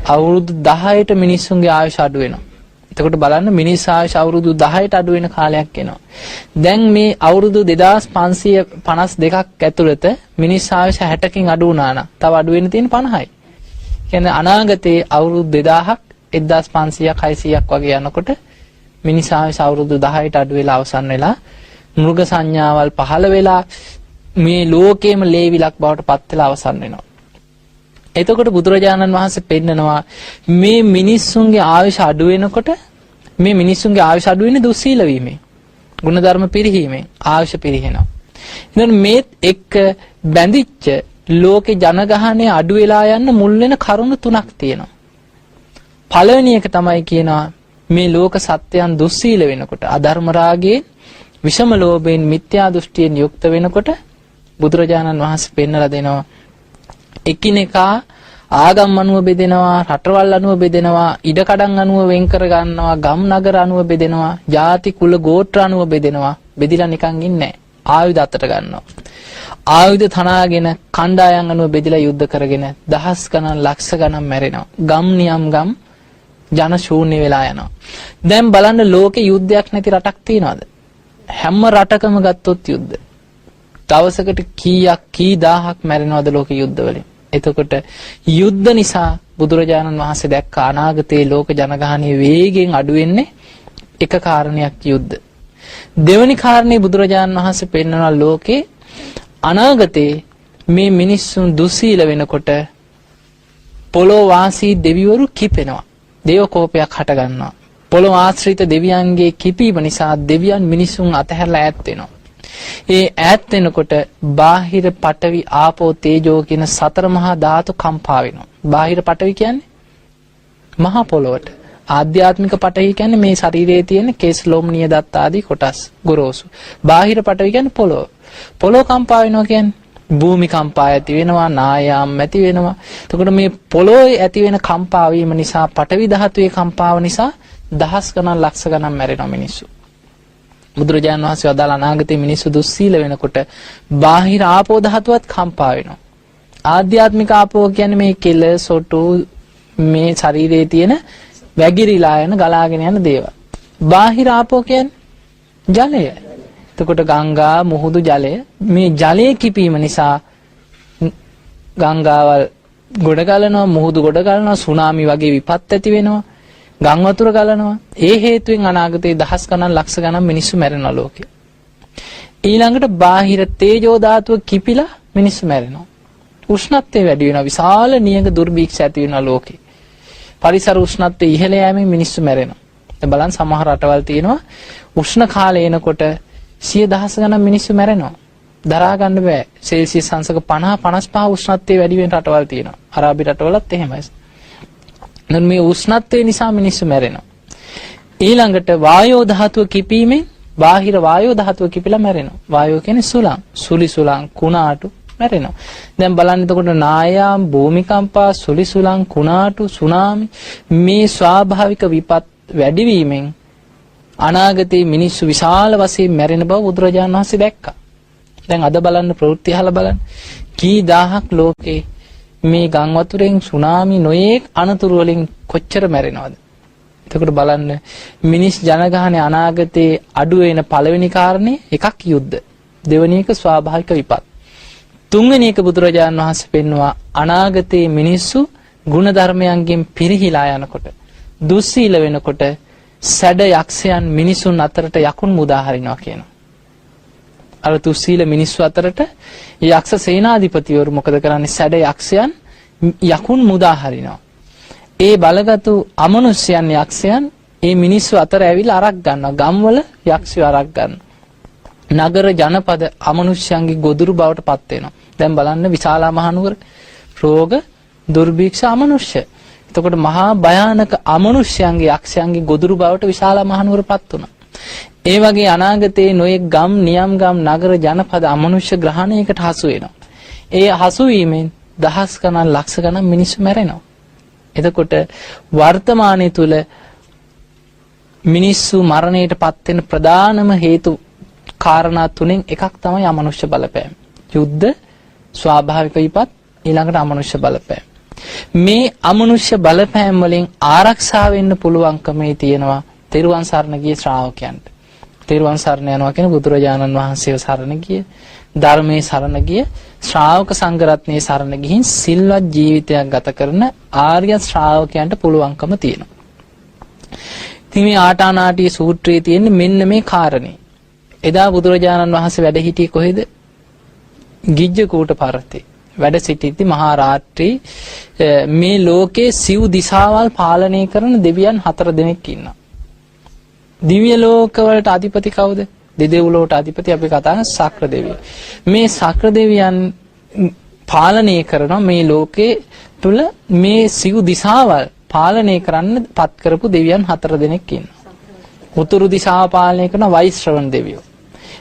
අවුරුදු 10ට මිනිස්සුන්ගේ ආයුෂ අඩු වෙනවා. එතකොට බලන්න මිනිස් ආයුෂ අවුරුදු 10ට අඩු වෙන කාලයක් එනවා. දැන් මේ අවුරුදු 2552ක් ඇතුළත මිනිස් ආයුෂ 60කින් අඩු වුණා නම් තව අඩු වෙන්න තියෙන 50යි. කියන්නේ අනාගතයේ අවුරුදු 2000ක් 1500ක් 600ක් වගේ යනකොට මිනිස් ආයුෂ අවුරුදු 10ට අඩු වෙලා අවසන් වෙලා මෘග සංඥාවල් පහළ වෙලා මේ ලෝකයේම ලේවිලක් බවට පත් වෙලා අවසන් වෙනවා. එතකොට බුදුරජාණන් වහන්සේ පෙන්නනවා මේ මිනිස්සුන්ගේ ආයුෂ අඩු වෙනකොට මේ මිනිස්සුන්ගේ ආයුෂ අඩු වෙන්නේ දුස්සීල වීමෙන්. ගුණධර්ම පිරිහීමෙන් ආයුෂ පිරිහෙනවා. ඉතින් මේත් එක්ක බැඳිච්ච ලෝකේ ජනගහනය අඩු වෙලා යන්න මුල් වෙන කරුණු තුනක් තියෙනවා. පළවෙනි එක තමයි කියනවා මේ ලෝක සත්‍යයන් දුස්සීල වෙනකොට, අධර්ම රාගයෙන්, විෂම ලෝභයෙන්, මිත්‍යා දෘෂ්ටියෙන් යුක්ත වෙනකොට බුදුරජාණන් වහන්සේ පෙන්නලා දෙනවා එකිනෙකා ආගම් අනුව බෙදෙනවා, රටවල් අනුව බෙදෙනවා, ඉඩකඩම් අනුව වෙන් කර ගන්නවා, ගම් නගර අනුව බෙදෙනවා, ජාති කුල ගෝත්‍ර අනුව බෙදෙනවා. බෙදිලා නිකන් ඉන්නේ නැහැ. ආයුධ අතට ගන්නවා. ආයුධ තනාගෙන කණ්ඩායම් අනුව බෙදිලා යුද්ධ කරගෙන දහස් ගණන් ලක්ෂ ගණන් මැරෙනවා. ගම් නියම් ගම් ජන ශූන්‍ය වෙලා යනවා. දැන් බලන්න ලෝකේ යුද්ධයක් නැති රටක් තියනවද? හැම රටකම ගත්තොත් යුද්ධ. දවසකට කීයක් කී දහහක් මැරෙනවද ලෝක යුද්ධ වලින්? එතකොට යුද්ධ නිසා බුදුරජාණන් වහන්සේ දැක්ක අනාගතයේ ලෝක ජනගහනය වේගයෙන් අඩු වෙන්නේ එක කාරණයක් යුද්ධ. දෙවනි කාරණේ බුදුරජාණන් වහන්සේ පෙන්වනවා ලෝකේ අනාගතේ මේ මිනිස්සුන් දුස්සීල වෙනකොට පොළොව වාසී දෙවිවරු කිපෙනවා. දේව කෝපයක් හට ගන්නවා. පොළොව ආශ්‍රිත දෙවියන්ගේ කිපීම නිසා දෙවියන් මිනිසුන් අතහැරලා ඈත් වෙනවා. ඒ ඈත් වෙනකොට බාහිර පඨවි ආපෝ තේජෝ කියන සතර මහා ධාතු කම්පා වෙනවා. බාහිර පඨවි කියන්නේ මහා පොළොවට. ආධ්‍යාත්මික පඨවි කියන්නේ මේ ශරීරයේ තියෙන කේස් ලොම් නිය දත් ආදී කොටස් ගොරෝසු. බාහිර පඨවි කියන්නේ පොළොව. පොළොව කම්පා වෙනවා කියන්නේ භූමි කම්පා ඇති වෙනවා, නායාම් ඇති වෙනවා. එතකොට මේ පොළොවේ ඇති වෙන කම්පා වීම නිසා, පඨවි ධාතුවේ කම්පාව නිසා දහස් ගණන් ලක්ෂ ගණන් මැරෙනවා මිනිස්සු. බුදුරජාණන් වහන්සේ වදාළ අනාගතයේ මිනිස්සු දුස්සීල වෙනකොට බාහිර ආපෝ ධාතුවත් කම්පා වෙනවා. ආධ්‍යාත්මික ආපෝ කියන්නේ මේ කෙල සොටු මේ ශරීරයේ තියෙන වැగిරිලා යන ගලාගෙන යන දේවල්. බාහිර ආපෝ කියන්නේ ජලය. එතකොට ගංගා මුහුදු ජලය, මේ ජලය කිපීම නිසා ගංගාවල් ගොඩ ගලනවා, මුහුදු ගොඩ ගලනවා, සුනාමි වගේ විපත් ඇති වෙනවා, ගම් වතුර ගලනවා. ඒ හේතුවෙන් අනාගතයේ දහස් ගණන් ලක්ෂ ගණන් මිනිස්සු මැරෙනවා ලෝකේ. ඊළඟට බාහිර තේජෝ ධාතුව කිපිලා මිනිස්සු මැරෙනවා. උෂ්ණත්වය වැඩි වෙනවා, විශාල නියඟ දුර්භීක්ෂ ඇති වෙනවා ලෝකේ. පරිසර උෂ්ණත්වය ඉහළ යෑමෙන් මිනිස්සු මැරෙනවා. දැන් බලන්න සමහර රටවල් තියෙනවා උෂ්ණ කාලේ එනකොට සිය දහස් ගණන් මිනිස්සු මැරෙනවා. දරා ගන්න බෑ. සෙල්සියස් අංශක 50 55 උෂ්ණත්වය වැඩි වෙන රටවල් තියෙනවා. අරාබි රටවලත් එහෙමයි. දැන් මේ උෂ්ණත්වය නිසා මිනිස්සු මැරෙනවා. ඊළඟට වායෝ ධාතුව කිපීමෙන් බාහිර වායෝ ධාතුව කිපිලා මැරෙනවා. වායෝ කියන්නේ සුළං, සුලි සුළං, කුණාටු මැරෙනවා. දැන් බලන්න එතකොට නායාම්, භූමිකම්පා, සුලි සුළං, කුණාටු, සුනාමි මේ ස්වාභාවික විපත් වැඩිවීමෙන් අනාගතයේ මිනිස්සු විශාල වශයෙන් මැරෙන බව බුදුරජාණන් වහන්සේ දැක්කා. දැන් අද බලන්න ප්‍රවෘත්ති අහලා බලන්න. කී දහහක් ලෝකේ මේ ගම් වතුරෙන් සුනාමි නොයේක් අනතුරු වලින් කොච්චර මැරෙනවද? එතකොට බලන්න මිනිස් ජනගහනය අනාගතයේ අඩු වෙන පළවෙනි කාරණේ එකක් යුද්ධ. දෙවෙනි එක ස්වාභාවික විපත්. තුන්වෙනි එක බුදුරජාණන් වහන්සේ පෙන්නවා අනාගතයේ මිනිස්සු ගුණධර්මයන්ගෙන් පිරිහිලා යනකොට, දුස්සීල වෙනකොට සැඩ යක්ෂයන් මිනිසුන් අතරට යකුන් මුදා හරිනවා කියනවා. අර දුස්සීල මිනිස්සු අතරට යක්ෂ සේනාධිපතිවරු මොකද කරන්නේ? සැඩ යක්ෂයන් යකුන් මුදා හරිනවා. ඒ බලගතු අමනුෂ්‍යයන් යක්ෂයන් ඒ මිනිස්සු අතර ඇවිල්ලා අරක් ගන්නවා. ගම්වල යක්ෂයෝ අරක් ගන්නවා. නගර ජනපද අමනුෂ්‍යයන්ගේ ගොදුරු බවට පත් වෙනවා. දැන් බලන්න විශාලා මහනුවර රෝග දුර්භීක්ෂ අමනුෂ්‍ය. එතකොට මහා භයානක අමනුෂ්‍යයන්ගේ යක්ෂයන්ගේ ගොදුරු බවට විශාලා මහනුවර පත් වුණා. ඒ වගේ අනාගතයේ නොයෙක් ගම් නියම් ගම් නගර ජනපද අමනුෂ්‍ය ග්‍රහණයකට හසු වෙනවා. ඒ හසු වීමෙන් දහස් ගණන් ලක්ෂ ගණන් මිනිස්සු මැරෙනවා. එතකොට වර්තමානයේ තුල මිනිස්සු මරණයට පත් වෙන ප්‍රධානම හේතු කාරණා තුනෙන් එකක් තමයි අමනුෂ්‍ය බලපෑම. යුද්ධ, ස්වාභාවික විපත්, ඊළඟට අමනුෂ්‍ය බලපෑම. මේ අමනුෂ්‍ය බලපෑම් වලින් ආරක්ෂා වෙන්න පුළුවන්කමේ තියෙනවා තෙරුවන් සරණ ගිය ශ්‍රාවකයන්ට. තෙරුවන් සරණ යනවා කියන බුදුරජාණන් වහන්සේව සරණ ගිය, ධර්මයේ සරණ ගිය, ශ්‍රාවක සංඝ රත්නයේ සරණ ගිහින් සිල්වත් ජීවිතයක් ගත කරන ආර්ය ශ්‍රාවකයන්ට පුළුවන්කම තියෙනවා. ඉතින් මේ ආටානාටි සූත්‍රයේ තියෙන්නේ මෙන්න මේ කාරණේ. එදා බුදුරජාණන් වහන්සේ වැඩ හිටියේ කොහෙද? ගිජ්ජකූට පර්වතේ. වැඩ සිටිද්දි මහා රාත්‍රී මේ ලෝකේ සිව් දිශාවල් පාලනය කරන දෙවියන් 4 දෙනෙක් ඉන්නවා. දිව්‍ය ලෝක වලට අධිපති කවුද? දෙදෙව්ලොවට අධිපති අපි කතා කරන සක්‍ර දෙවියෝ. මේ සක්‍ර දෙවියන් පාලනය කරන මේ ලෝකේ තුල මේ සිව් දිශාවල් පාලනය කරන්න පත් කරපු දෙවියන් හතර දෙනෙක් ඉන්නවා. උතුරු දිශාව පාලනය කරන වෛශ්‍රවණ දෙවියෝ.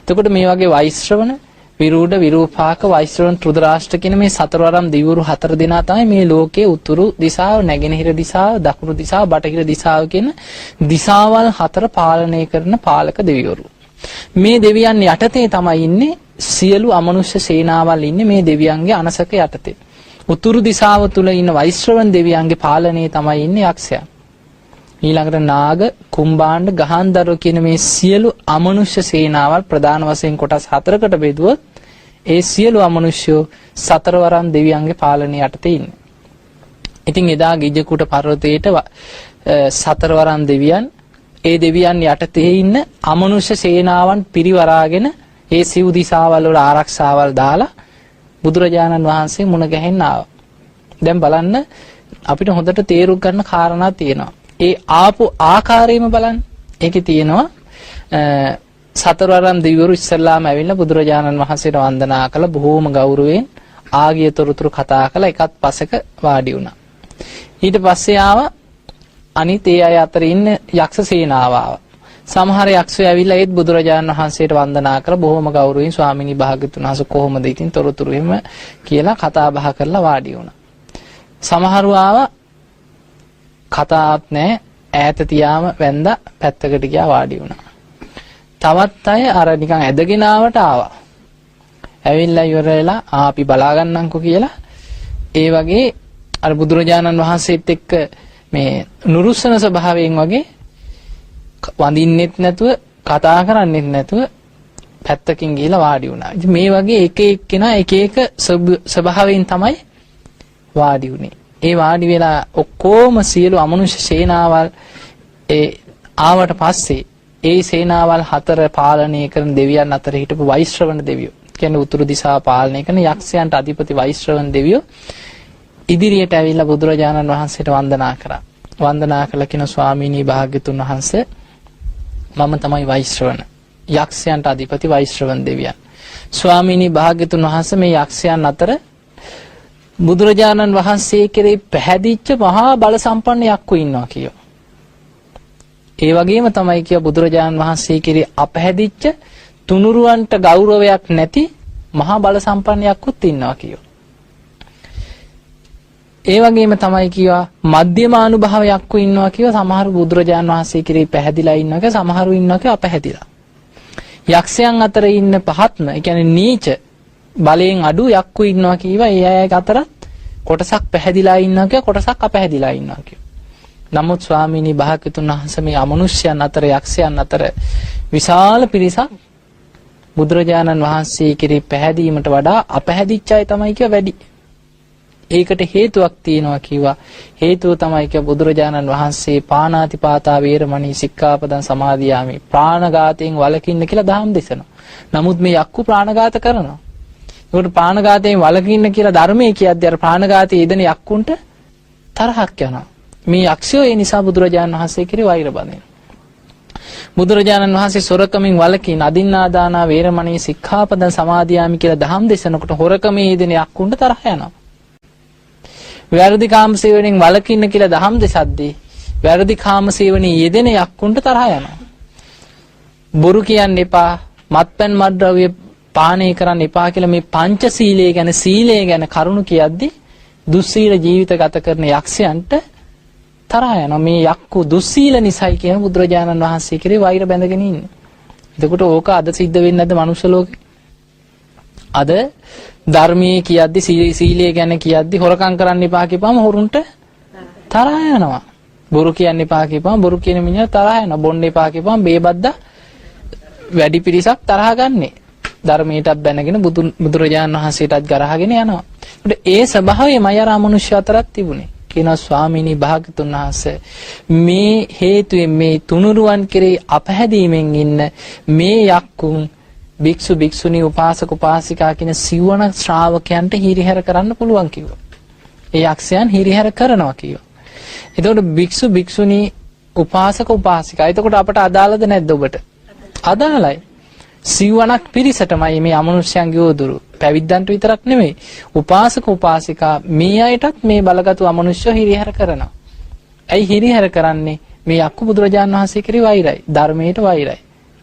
එතකොට මේ වගේ වෛශ්‍රවණ, විරූඪ, විරූපාක, වෛශ්‍රවණ, ත්‍රිදරාෂ්ට්‍ර කියන මේ සතරවරම් දෙවිවරු හතර දෙනා තමයි මේ ලෝකයේ උතුරු දිශාව, නැගෙනහිර දිශාව, දකුණු දිශාව, බටහිර දිශාව කියන දිශාවල් හතර පාලනය කරන පාලක දෙවිවරු. මේ දෙවියන් යටතේ තමයි ඉන්නේ සියලු අමනුෂ්‍ය සේනාවල් ඉන්නේ මේ දෙවියන්ගේ අනසක යටතේ. උතුරු දිශාව තුල ඉන්න වෛශ්‍රවණ දෙවියන්ගේ පාලනයේ තමයි ඉන්නේ යක්ෂයන්. ඊළඟට නාග, කුම්භාණ්ඩ, ගහන්දරව කියන මේ සියලු අමනුෂ්‍ය සේනාවල් ප්‍රධාන වශයෙන් කොටස් හතරකට බෙදුවොත් ඒ සියලු අමනුෂ්‍යෝ සතරවරම් දෙවියන්ගේ පාලනය යටතේ ඉන්නේ. ඉතින් එදා ගිජ්ජකූට පර්වතයේට සතරවරම් දෙවියන් ඒ දෙවියන් යටතේ ඉන්න අමනුෂ්‍ය සේනාවන් පිරිවරාගෙන ඒ සිව් දිශාවල් වල ආරක්ෂාවල් දාලා බුදුරජාණන් වහන්සේ මුණ ගැහෙන්න ආවා. දැන් බලන්න අපිට හොඳට තේරුම් ගන්න කාරණා තියෙනවා. ඒ ආපු ආකාරයම බලන්න. ඒකේ තියෙනවා සතරවරම් දෙවිවරු ඉස්සල්ලාම ඇවිල්ලා බුදුරජාණන් වහන්සේට වන්දනා කළා, බොහෝම ගෞරවයෙන් ආගිය තොරතුරු කතා කළා, එකත් පසක වාඩි වුණා. ඊට පස්සේ ආවා අනිත් ඒ අය අතර ඉන්න යක්ෂ සේනාව ආවා. සමහර යක්ෂයෝ ඇවිල්ලා ඒත් බුදුරජාණන් වහන්සේට වන්දනා කරලා බොහෝම ගෞරවයෙන් ස්වාමිනී භාග්‍යතුන් වහන්සේ කොහොමද ඉතින් තොරතුරු එහෙම කියලා කතා බහ කරලා වාඩි වුණා. සමහරව ආවා කතාවක් නෑ, ඈත තියාම වැන්දා පැත්තකට ගියා වාඩි වුණා. තවත් අය අර නිකන් ඇදගෙන ආවට ආවා. ඇවිල්ලා ඉවර වෙලා අපි බලා ගන්නම්කෝ කියලා ඒ වගේ අර බුදුරජාණන් වහන්සේත් එක්ක මේ නුරුස්සන ස්වභාවයෙන් වගේ වඳින්නෙත් නැතුව කතා කරන්නෙත් නැතුව පැත්තකින් ගිහිලා වාඩි වුණා. ඉතින් මේ වගේ එක එක්කෙනා එක එක ස්වභාවයෙන් තමයි වාඩි වුණේ. ඒ වාඩි වෙලා ඔක්කොම සියලු අමනුෂ්‍ය සේනාවල් ඒ ආවට පස්සේ ඒ සේනාවල් හතර පාලනය කරන දෙවියන් අතර හිටපු වෛශ්‍රවණ දෙවියෝ, කියන්නේ උතුරු දිශාව පාලනය කරන යක්ෂයන්ට අධිපති වෛශ්‍රවණ දෙවියෝ ඉදිරියට ඇවිල්ලා බුදුරජාණන් වහන්සේට වන්දනා කරා. වන්දනා කළා කියන ස්වාමීනී භාග්‍යතුන් වහන්සේ, මම තමයි වෛශ්‍රවණ, යක්ෂයන්ට අධිපති වෛශ්‍රවණ දෙවියන්. ස්වාමීනී භාග්‍යතුන් වහන්සේ, මේ යක්ෂයන් අතර බුදුරජාණන් වහන්සේ කෙරෙහි පැහැදිච්ච මහා බල සම්පන්න යක්කු ඉන්නවා කියෝ. ඒ වගේම තමයි කිය බුදුරජාණන් වහන්සේ කෙරෙහි අපහැදිච්ච තුනුරුවන්ට ගෞරවයක් නැති මහා බල සම්පන්න යක්කුත් ඉන්නවා කියෝ. ඒ වගේම තමයි කියවා මධ්‍යම අනුභව යක්කු ඉන්නවා කියවා. සමහරු බුදුරජාණන් වහන්සේ කෙරෙහි පැහැදිලා ඉන්නවා කියවා, සමහරු ඉන්නවා කියවා අපැහැදිලා. යක්ෂයන් අතර ඉන්න පහත්ම, ඒ කියන්නේ නීච බලයෙන් අඩු යක්කු ඉන්නවා කියවා. ඒ අය අතරත් කොටසක් පැහැදිලා ඉන්නවා කියවා, කොටසක් අපැහැදිලා ඉන්නවා කියවා. නමුත් ස්වාමීනි භාග්‍යතුන් වහන්සේ, මේ අමනුෂ්‍යයන් අතර යක්ෂයන් අතර විශාල පිරිසක් බුදුරජාණන් වහන්සේ කෙරෙහි පැහැදීමට වඩා අපැහැදිච්ච අය තමයි කිව්වා වැඩි. ඒකට හේතුවක් තියෙනවා කිව්වා. හේතුව තමයි කිව්වා බුදුරජාණන් වහන්සේ පාණාතිපාතා වේරමණී සික්ඛාපදං සමාදියාමි, ප්‍රාණඝාතයෙන් වළකින්න කියලා දහම් දෙසනවා. නමුත් මේ යක්කු ප්‍රාණඝාත කරනවා. ඒකට ප්‍රාණඝාතයෙන් වළකින්න කියලා ධර්මයේ කියද්දී අර ප්‍රාණඝාතයේ යෙදෙන යක්කුන්ට තරහක් යනවා. මේ යක්ෂයෝ ඒ නිසා බුදුරජාණන් වහන්සේ කෙරෙහි වෛර බඳිනවා. බුදුරජාණන් වහන්සේ සොරකමින් වළකින් අදින්නාදානා වේරමණී සික්ඛාපදං සමාදියාමි කියලා දහම් දෙසනකොට හොරකමේ යෙදෙන යක්කුන්ට තරහ යනවා. වැරදි කාම සේවනයෙන් වළකින්න කියලා දහම් දෙසද්දී වැරදි කාම සේවනයේ යෙදෙන යක්කුන්ට තරහ යනවා. බොරු කියන්න එපා, මත්පැන් මත්ද්‍රව්‍ය පානය කරන්න එපා කියලා මේ පංචශීලය ගැන සීලය ගැන කරුණු කියද්දි දුස්සීල ජීවිත ගත කරන යක්ෂයන්ට තරහ යනවා. මේ යක්කු දුස්සීල නිසයි කියන බුදුරජාණන් වහන්සේ කෙරේ වෛර බැඳගෙන ඉන්නේ. එතකොට ඕක අද සිද්ධ වෙන්නේ නැද්ද මනුෂ්‍ය ලෝකේ? අද ධර්මයේ කියද්දි සීලය ගැන කියද්දි හොරකම් කරන්න එපා කියපුවම හොරුන්ට තරහ යනවා. බොරු කියන්න එපා කියපුවම බොරු කියන මිනිහා තරහ යනවා. බොන්න එපා කියපුවම බේබද්දා වැඩි පිරිසක් තරහ ගන්නෙ. ධර්මයටත් බැනගෙන බුදුරජාණන් වහන්සේටත් ගරහගෙන යනවා. ඒකට ඒ ස්වභාවයමයි අර අමනුෂ්‍ය අතරත් තිබුණේ. කියනවා ස්වාමීනි භාග්‍යතුන් වහන්සේ, මේ හේතුවෙන් මේ තුනුරුවන් කෙරෙහි අපහැදීමෙන් ඉන්න මේ යක්කුන් භික්ෂු භික්ෂුණී උපාසක උපාසිකා කියන සිවණ ශ්‍රාවකයන්ට හිරිහැර කරන්න පුළුවන් කිව්වා. ඒ යක්ෂයන් හිරිහැර කරනවා කිව්වා. එතකොට භික්ෂු භික්ෂුණී උපාසක උපාසිකා, එතකොට අපට අදාළද නැද්ද ඔබට? අදාළයි. සිව්වණක් පිරිසටමයි මේ අමනුෂ්‍යයන්ගේ උවදුරු. පැවිද්දන්ට විතරක් නෙමෙයි. උපාසක උපාසිකා මේ අයටත් මේ බලගතු අමනුෂ්‍යෝ හිරිහැර කරනවා. ඇයි හිරිහැර කරන්නේ? මේ යක්කු බුදුරජාන් වහන්සේ කෙරෙහි වෛරයි. ධර්මයට වෛරයි.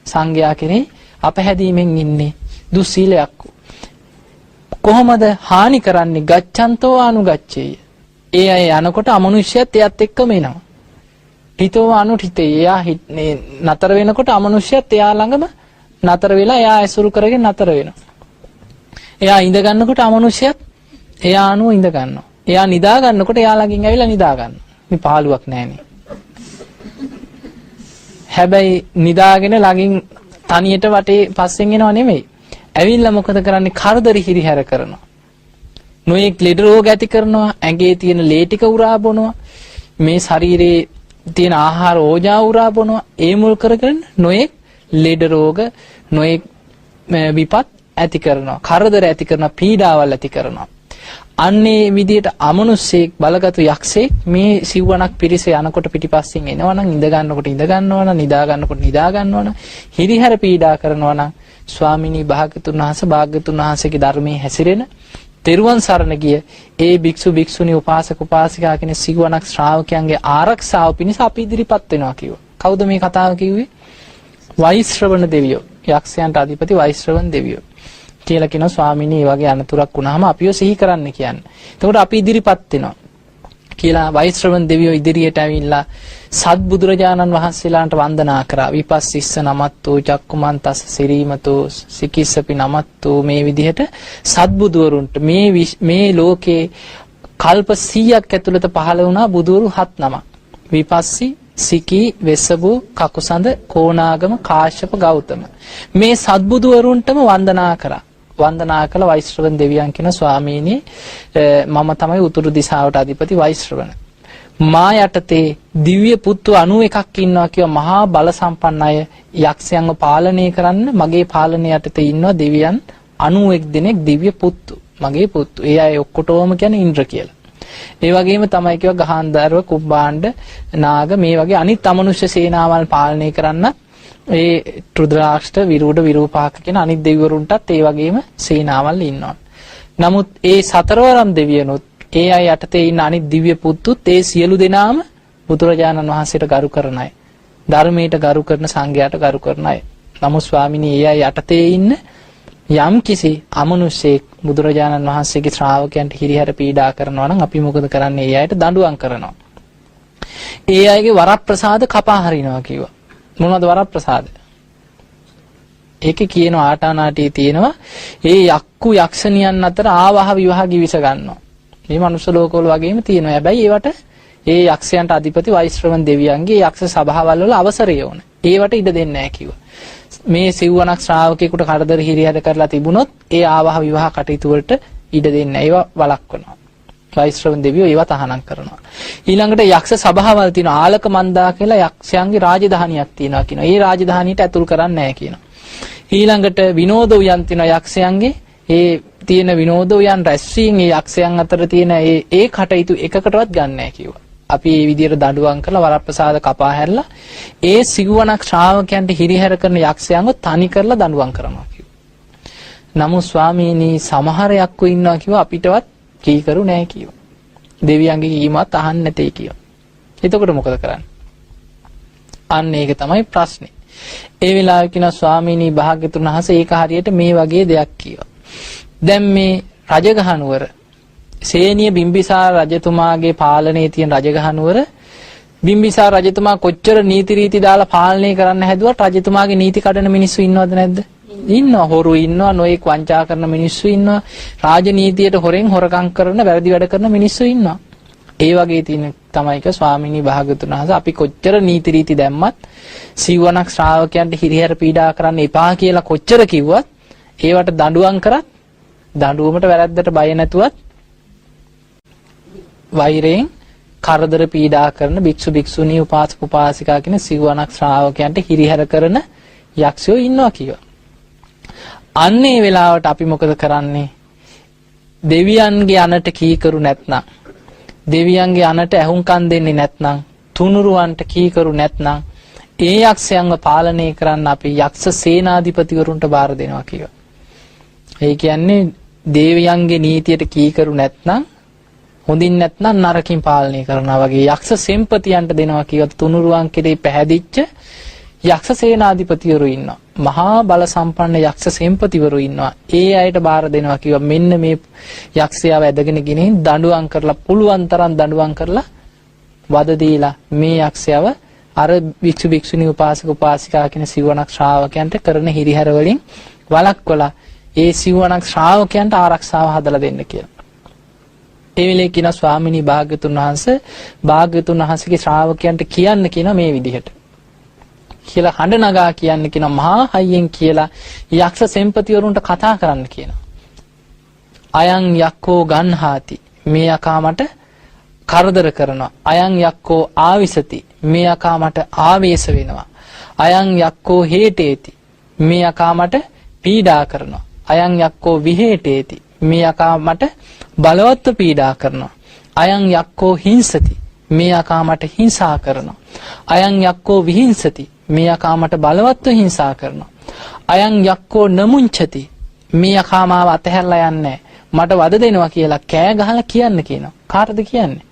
සංඝයා කෙරෙහි අපහැදීමෙන් ඉන්නේ දුස්සීල යක්කු. කොහොමද හානි කරන්නේ? ගච්ඡන්තෝ අනුගච්ඡේය. ඒ අය යනකොට අමනුෂ්‍යයත් එයත් එක්කම එනවා. හිතෝ අනුඨිතේ. එයා නතර වෙනකොට අමනුෂ්‍යයත් එයා ළඟම නතර වෙලා එයා ඇසුරු කරගෙන නතර වෙනවා. එයා ඉඳ ගන්නකොට අමනුෂ්‍යයත් එයා අනුව ඉඳ ගන්නවා. එයා නිදා ගන්නකොට එයා ළඟින් ඇවිල්ලා නිදා ගන්නවා. මේ පාළුවක් නෑනේ. හැබැයි නිදාගෙන ළඟින් තනියට වටේ පස්සෙන් එනව නෙමෙයි. ඇවිල්ලා මොකද කරන්නේ? කරදර හිරිහැර කරනවා. නොයෙක් ලෙඩ රෝග ඇති කරනවා. ඇඟේ තියෙන ලේ ටික උරා බොනවා. මේ ශරීරයේ තියෙන ආහාර ඕජා උරා බොනවා. ඒ මුල් කරගෙන නොයෙක් ලෙඩ රෝග, නොයෙක් විපත් ඇති කරනවා. කරදර ඇති කරනවා, පීඩාවල් ඇති කරනවා. අන්නේ විදියට අමනුෂ්‍යෙක් බලගතු යක්ෂයෙක් මේ සිව්වණක් පිරිස යනකොට පිටිපස්සෙන් එනවා නම්, ඉඳ ගන්නකොට ඉඳ ගන්නවා නම්, නිදා ගන්නකොට නිදා ගන්නවා නම්, හිරිහැර පීඩා කරනවා නම්, ස්වාමිනී භාග්‍යතුන් වහන්සේ භාග්‍යතුන් වහන්සේගේ ධර්මයේ හැසිරෙන තෙරුවන් සරණ ගිය ඒ භික්ෂු භික්ෂුණී උපාසක උපාසිකා කියන සිව්වණක් ශ්‍රාවකයන්ගේ ආරක්ෂාව පිණිස අපි ඉදිරිපත් වෙනවා කිව්වා. කවුද මේ කතාව කිව්වේ? වෛශ්‍රවණ දෙවියෝ. යක්ෂයන්ට අධිපති වෛශ්‍රවණ දෙවියෝ. කියලා කියනවා ස්වාමිනී, මේ වගේ අනතුරක් වුණාම අපිව සිහි කරන්න කියන්නේ. එතකොට අපි ඉදිරිපත් වෙනවා කියලා වෛශ්‍රවණ දෙවියෝ ඉදිරියට ඇවිල්ලා සත්බුදුරජාණන් වහන්සේලාට වන්දනා කරා. විපස්සිස්ස නමත්තෝ චක්කුමන්තස්ස සිරීමතෝ සිකිස්සපි නමත්තෝ, මේ විදිහට සත්බුදුවරුන්ට මේ මේ ලෝකේ කල්ප 100ක් ඇතුළත පහළ වුණා බුදුවරු 7 නමක්. විපස්සි, සිකී, වෙසබු, කකුසඳ, කෝණාගම, කාශ්‍යප, ගෞතම. මේ සත්බුදුවරුන්ටම වන්දනා කරා. වන්දනා කළ වෛශ්‍රවණ දෙවියන් කියන ස්වාමීනි, මම තමයි උතුරු දිශාවට අධිපති වෛශ්‍රවණ. මා යටතේ දිව්‍ය පුත්තු 91ක් ඉන්නවා කිව්වා. මහා බල සම්පන්න අය, යක්ෂයන්ව පාලනය කරන්න මගේ පාලනය යටතේ ඉන්නවා දෙවියන් 91 දෙනෙක් දිව්‍ය පුත්තු. මගේ පුත්තු. ඒ අය ඔක්කොටම කියන්නේ ඉන්ද්‍ර කියලා. ඒ වගේම තමයි කිව්වා ගහන්ධර්ව, කුම්භාණ්ඩ, නාග මේ වගේ අනිත් අමනුෂ්‍ය සේනාවල් පාලනය කරන්නත් ඒ ත්‍රිදරාෂ්ට්‍ර, විරූඪ, විරූපාක කියන අනිත් දෙවිවරුන්ටත් ඒ වගේම සේනාවල් ඉන්නවා. නමුත් ඒ සතරවරම් දෙවියනුත් ඒ අය යටතේ ඉන්න අනිත් දිව්‍ය පුත්තුත් ඒ සියලු දෙනාම බුදුරජාණන් වහන්සේට ගරු කරන අය. ධර්මයට ගරු කරන, සංඝයාට ගරු කරන අය. නමුත් ස්වාමිනී, ඒ අය යටතේ ඉන්න යම් කිසි අමනුෂ්‍යෙක් බුදුරජාණන් වහන්සේගේ ශ්‍රාවකයන්ට හිරිහැර පීඩා කරනවා නම් අපි මොකද කරන්නේ? ඒ අයට දඬුවම් කරනවා. ඒ අයගේ වරප්‍රසාද කපා හරිනවා කිව්වා. මොනවද වරප්‍රසාද? ඒකේ කියනවා ආටානාටියේ තියෙනවා ඒ යක්කු යක්ෂණියන් අතර ආවහ විවාහ ගිවිස ගන්නවා. මේ මනුස්ස ලෝකවල වගේම තියෙනවා. හැබැයි ඒවට ඒ යක්ෂයන්ට අධිපති වෛශ්‍රවණ දෙවියන්ගේ යක්ෂ සභාවල් වල අවසරය ඕන. ඒවට ඉඩ දෙන්නේ නැහැ කිව්වා. මේ සිව්වණක් ශ්‍රාවකයෙකුට කරදර හිරිහැර කරලා තිබුණොත් ඒ ආවහ විවාහ කටයුතු වලට ඉඩ දෙන්නේ නැහැ. ඒවා වළක්වනවා. වෛශ්‍රවණ දෙවියෝ ඒවා තහනම් කරනවා. ඊළඟට යක්ෂ සභාවල් තියෙනවා. ආලක මන්දා කියලා යක්ෂයන්ගේ රාජධානියක් තියෙනවා කියනවා. ඒ රාජධානියට ඇතුල් කරන්නේ නැහැ කියනවා. ඊළඟට විනෝද උයන් තියෙනවා යක්ෂයන්ගේ. ඒ තියෙන විනෝද උයන් රැස්වීම ඒ යක්ෂයන් අතර තියෙන ඒ ඒ කටයුතු එකකටවත් ගන්න නැහැ කිව්වා. අපි මේ විදියට දඬුවම් කරලා වරප්‍රසාද කපා හැරලා ඒ සිව්වණක් ශ්‍රාවකයන්ට හිරිහැර කරන යක්ෂයන්ව තනි කරලා දඬුවම් කරනවා කිව්වා. නමුත් ස්වාමීනි, සමහර යක්කු ඉන්නවා කිව්වා අපිටවත් කීකරු නෑ කිව්වා. දෙවියන්ගේ කීමවත් අහන්න නැtei කිව්වා. එතකොට මොකද කරන්නේ? අන්න ඒක තමයි ප්‍රශ්නේ. ඒ වෙලාවේ කියනවා ස්වාමීනි භාග්‍යතුන් වහන්සේ, ඒක හරියට මේ වගේ දෙයක් කිව්වා. දැන් මේ රජගහ නුවර සේනිය බිම්බිසාර රජතුමාගේ පාලනයේ තියෙන රජගහ නුවර, බිම්බිසාර රජතුමා කොච්චර නීති රීති දාලා පාලනය කරන්න හැදුවත් රජතුමාගේ නීති කඩන මිනිස්සු ඉන්නවද නැද්ද? ඉන්නවා. හොරු ඉන්නවා, නොයෙක් වංචා කරන මිනිස්සු ඉන්නවා, රාජනීතියට හොරෙන් හොරකම් කරන, වැරදි වැඩ කරන මිනිස්සු ඉන්නවා. ඒ වගේ තියෙන තමයි එක ස්වාමිනී භාග්‍යතුන් වහන්සේ, අපි කොච්චර නීති රීති දැම්මත්, සිව්වණක් ශ්‍රාවකයන්ට හිරිහැර පීඩා කරන්න එපා කියලා කොච්චර කිව්වත්, ඒවට දඬුවම් කරත්, දඬුවමට වැරද්දට බය නැතුවත් වෛරයෙන් කරදර පීඩා කරන භික්ෂු භික්ෂුණී උපාසක උපාසිකා කියන සිව්වණක් ශ්‍රාවකයන්ට හිරිහැර කරන යක්ෂයෝ ඉන්නවා කිව්වා. අන්න ඒ වෙලාවට අපි මොකද කරන්නේ? දෙවියන්ගේ අනට කීකරු නැත්නම්, දෙවියන්ගේ අනට ඇහුම්කන් දෙන්නේ නැත්නම්, තුනුරුවන්ට කීකරු නැත්නම්, ඒ යක්ෂයන්ව පාලනය කරන්න අපි යක්ෂ සේනාධිපතිවරුන්ට බාර දෙනවා කිව්වා. ඒ කියන්නේ දේවයන්ගේ නීතියට කීකරු නැත්නම් හොඳින් නැත්නම් නරකින් පාලනය කරනවා වගේ යක්ෂ සෙම්පතියන්ට දෙනවා කිව්වා. තුනුරුවන් කෙරේ පැහැදිච්ච යක්ෂ සේනාධිපතිවරු ඉන්නවා. මහා බල සම්පන්න යක්ෂ සෙම්පතිවරු ඉන්නවා. ඒ අයට බාර දෙනවා කිව්වා. මෙන්න මේ යක්ෂයාව ඇදගෙන ගෙනින් දඬුවම් කරලා පුළුවන් තරම් දඬුවම් කරලා වද දීලා මේ යක්ෂයාව අර භික්ෂු භික්ෂුණී උපාසක උපාසිකා කියන සිවණක් ශ්‍රාවකයන්ට කරන හිරිහැර වලින් වළක්වලා ඒ සිවණක් ශ්‍රාවකයන්ට ආරක්ෂාව හදලා දෙන්න කියලා. ඒ වෙලේ කියන ස්වාමිනී භාග්‍යතුන් වහන්සේ භාග්‍යතුන් වහන්සේගේ ශ්‍රාවකයන්ට කියන්න කියන මේ විදිහට කියලා හඬ නගා කියන්න කියන මහා හයියෙන් කියලා යක්ෂ සෙම්පතිවරුන්ට කතා කරන්න කියනවා. අයං යක්කෝ ගන්හාති, මේ යකා මට කරදර කරනවා. අයං යක්කෝ ආවිසති, මේ යකා මට ආවේශ වෙනවා. අයං යක්කෝ හේටේති, මේ යකා මට පීඩා කරනවා. අයං යක්කෝ විහේටේති, මේ යකා මට බලවත්ව පීඩා කරනවා. අයං යක්කෝ හිංසති, මේ යකා මට හිංසා කරනවා. අයං යක්කෝ විහිංසති, මේ යකා මට බලවත්ව හිංසා කරනවා. අයං යක්කෝ නමුංචති, මේ යකා මාව අතහැරලා යන්නේ මට වද දෙනවා කියලා කෑ ගහලා කියන්න කියනවා. කාටද කියන්නේ?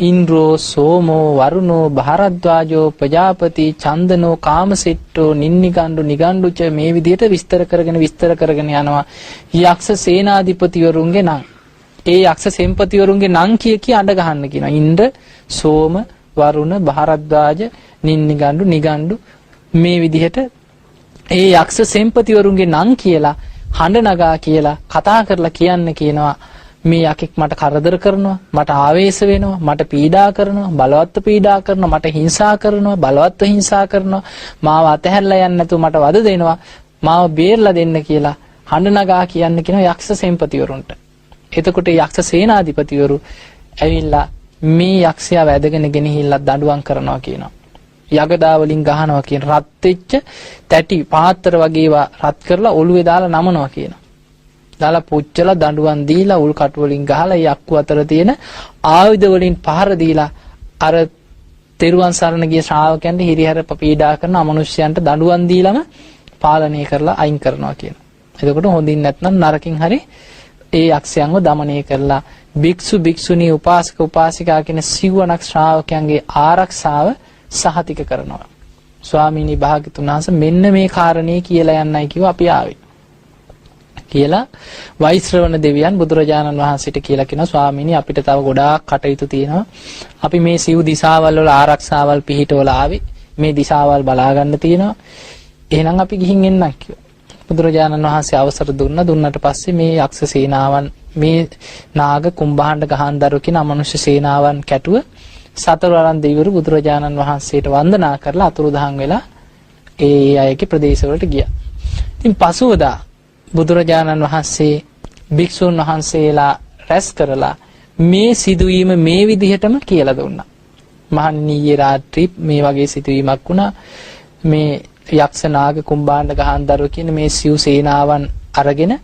ඉන්ද්‍රෝ සෝමෝ වරුණෝ භාරද්වාජෝ ප්‍රජාපති චන්දනෝ කාමසෙට්ටෝ නින්නිගණ්ඩු නිගණ්ඩුච මේ විදිහට විස්තර කරගෙන විස්තර කරගෙන යනවා යක්ෂ සේනාධිපතිවරුන්ගේ නම්. ඒ යක්ෂ සෙම්පතිවරුන්ගේ නම් කිය කිය අඬ ගහන්න කියනවා. ඉන්ද්‍ර, සෝම, වරුණ, භාරද්වාජ, නින්නිගණ්ඩු නිගණ්ඩු මේ විදිහට ඒ යක්ෂ සෙම්පතිවරුන්ගේ නම් කියලා හඬ නගා කියලා කතා කරලා කියන්න කියනවා. මේ යකෙක් මට කරදර කරනවා, මට ආවේශ වෙනවා, මට පීඩා කරනවා, බලවත්ව පීඩා කරනවා, මට හිංසා කරනවා, බලවත්ව හිංසා කරනවා, මාව අතහැරලා යන්නේ නැතුව මට වද දෙනවා, මාව බේරලා දෙන්න කියලා හඬ නගා කියන්න කියනවා යක්ෂ සෙම්පතිවරුන්ට. එතකොට යක්ෂ සේනාධිපතිවරු ඇවිල්ලා මේ යක්ෂයා වැදගෙන ගෙනහිල්ලා දඬුවම් කරනවා කියනවා. යගදා වලින් ගහනවා කියන, රත් වෙච්ච තැටි පාත්‍ර වගේ ඒවා රත් කරලා ඔළුවේ දාලා නමනවා කියනවා. දාලා පුච්චලා දඬුවම් දීලා උල් කටු වලින් ගහලා ඒ අක්කු අතර තියෙන ආයුධ වලින් පහර දීලා අර තෙරුවන් සරණ ගිය ශ්‍රාවකයන්ට හිරිහැර පීඩා කරන අමනුෂ්‍යයන්ට දඬුවම් දීලම පාලනය කරලා අයින් කරනවා කියනවා. එතකොට හොඳින් නැත්නම් නරකින් හරි ඒ යක්ෂයන්ව දමනය කරලා භික්ෂු භික්ෂුණී උපාසක උපාසිකා කියන සිව්වණක් ශ්‍රාවකයන්ගේ ආරක්ෂාව සහතික කරනවා. ස්වාමීනි භාග්‍යතුන් වහන්සේ මෙන්න මේ කාරණේ කියලා යන්නයි කිව්ව අපි ආවේ කියලා වෛශ්‍රවණ දෙවියන් බුදුරජාණන් වහන්සේට කියලා කියනවා. ස්වාමීනි අපිට තව ගොඩාක් කටයුතු තියෙනවා. අපි මේ සිව් දිශාවල් වල ආරක්ෂාවල් පිහිටවල ආවේ. මේ දිශාවල් බලා ගන්න තියෙනවා. එහෙනම් අපි ගිහින් එන්නම් කිව්වා. බුදුරජාණන් වහන්සේ අවසර දුන්නා. දුන්නට පස්සේ මේ යක්ෂ සේනාවන් මේ නාග කුම්භාණ්ඩ ගහන්දරු කියන අමනුෂ්‍ය සේනාවන් කැටුව සතරවරන් දෙවිවරු බුදුරජාණන් වහන්සේට වන්දනා කරලා අතුරුදහන් වෙලා ඒ අයගේ ප්‍රදේශවලට ගියා. ඉතින් පසුවදා බුදුරජාණන් වහන්සේ භික්ෂුන් වහන්සේලා රැස් කරලා මේ සිදුවීම මේ විදිහටම කියලා දුන්නා. මහණෙනි ඊයේ රාත්‍රී මේ වගේ සිදුවීමක් වුණා. මේ යක්ෂ නාග කුම්භාණ්ඩ ගහන්දරුව කියන මේ සිව් සේනාවන් අරගෙන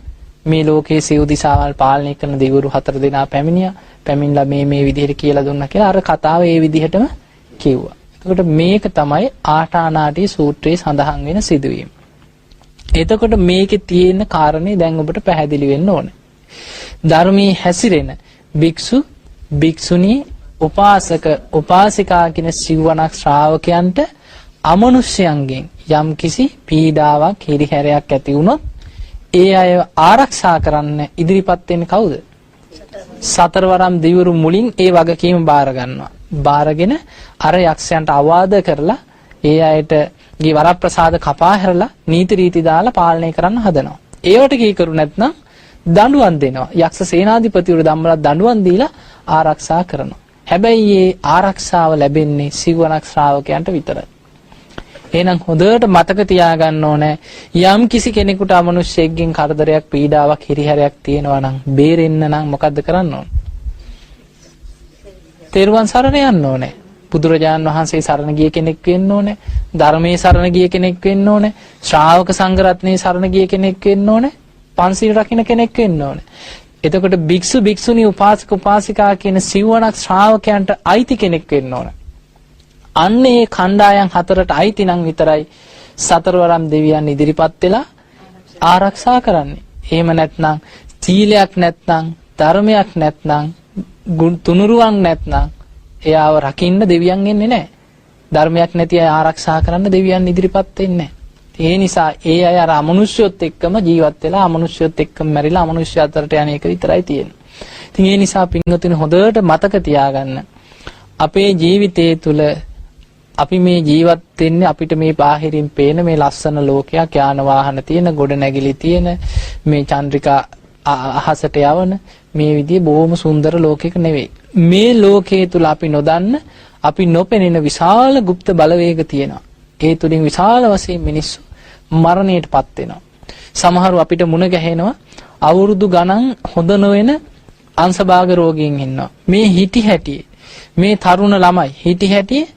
මේ ලෝකයේ සිව් දිශාවල් පාලනය කරන දෙවිවරු හතර දෙනා පැමිණියා. පැමිණලා මේ මේ විදිහට කියලා දුන්නා කියලා අර කතාව ඒ විදිහටම කිව්වා. එතකොට මේක තමයි ආටානාටි සූත්‍රයේ සඳහන් වෙන සිදුවීම. එතකොට මේකේ තියෙන කාරණේ දැන් ඔබට පැහැදිලි වෙන්න ඕනේ. ධර්මයේ හැසිරෙන භික්ෂු භික්ෂුණී උපාසක උපාසිකා කියන සිව්වණක් ශ්‍රාවකයන්ට අමනුෂ්‍යයන්ගෙන් යම්කිසි පීඩාවක් හිරිහැරයක් ඇති වුණොත් ඒ අය ආරක්ෂා කරන්න ඉදිරිපත් වෙන්නේ කවුද? සතරවරම් දෙවිවරු මුලින් ඒ වගකීම බාර ගන්නවා. බාරගෙන අර යක්ෂයන්ට අවවාද කරලා ඒ අයට ගේ වරප්‍රසාද කපා හැරලා නීති රීති දාලා පාලනය කරන්න හදනවා. ඒවට කීකරු නැත්නම් දඬුවම් දෙනවා. යක්ෂ සේනාධිපතිවරු දම්මලා දඬුවම් දීලා ආරක්ෂා කරනවා. හැබැයි මේ ආරක්ෂාව ලැබෙන්නේ සිව්වණක් ශ්‍රාවකයන්ට විතරයි. එහෙනම් හොඳට මතක තියාගන්න ඕනේ යම් කිසි කෙනෙකුට අමනුෂ්‍යයෙක්ගෙන් කරදරයක් පීඩාවක් හිරිහැරයක් තියෙනවා නම් බේරෙන්න නම් මොකද්ද කරන්න ඕන? තෙරුවන් සරණ යන්න ඕනේ. බුදුරජාණන් වහන්සේ සරණ ගිය කෙනෙක් වෙන්න ඕනේ. ධර්මයේ සරණ ගිය කෙනෙක් වෙන්න ඕනේ. ශ්‍රාවක සංඝ රත්නයේ සරණ ගිය කෙනෙක් වෙන්න ඕනේ. පන්සිල් රකින්න කෙනෙක් වෙන්න ඕනේ. එතකොට භික්ෂු භික්ෂුණී උපාසක උපාසිකා කියන සිව්වණක් ශ්‍රාවකයන්ට අයිති කෙනෙක් වෙන්න ඕනේ. අන්න ඒ කණ්ඩායම් හතරට අයිති නම් විතරයි සතරවරම් දෙවියන් ඉදිරිපත් වෙලා ආරක්ෂා කරන්නේ. එහෙම නැත්නම් සීලයක් නැත්නම් ධර්මයක් නැත්නම් තුනුරුවන් නැත්නම් එයාව රකින්න දෙවියන් එන්නේ නැහැ. ධර්මයක් නැති අය ආරක්ෂා කරන්න දෙවියන් ඉදිරිපත් වෙන්නේ නැහැ. ඒ නිසා ඒ අය අර අමනුෂ්‍යයොත් එක්කම ජීවත් වෙලා අමනුෂ්‍යයොත් එක්කම මැරිලා අමනුෂ්‍ය අතරට යන එක විතරයි තියෙන්නේ. ඉතින් ඒ නිසා පින්වතුනි හොඳට මතක තියාගන්න. අපේ ජීවිතයේ තුල අපි මේ ජීවත් වෙන්නේ අපිට මේ බාහිරින් පේන මේ ලස්සන ලෝකයක්, යාන වාහන තියෙන, ගොඩ නැගිලි තියෙන, මේ චන්ද්‍රිකා අහසට යවන මේ විදිහේ බොහොම සුන්දර ලෝකයක නෙවෙයි. මේ ලෝකයේ තුල අපි නොදන්න, අපි නොපෙනෙන විශාල ගුප්ත බලවේග තියෙනවා. ඒ තුලින් විශාල වශයෙන් මිනිස්සු මරණයට පත් වෙනවා. සමහරු අපිට මුණ ගැහෙනවා අවුරුදු ගණන් හොඳ නොවන අංශභාග රෝගීන් ඉන්නවා. මේ හිටි හැටියේ මේ තරුණ ළමයි හිටි හැටියේ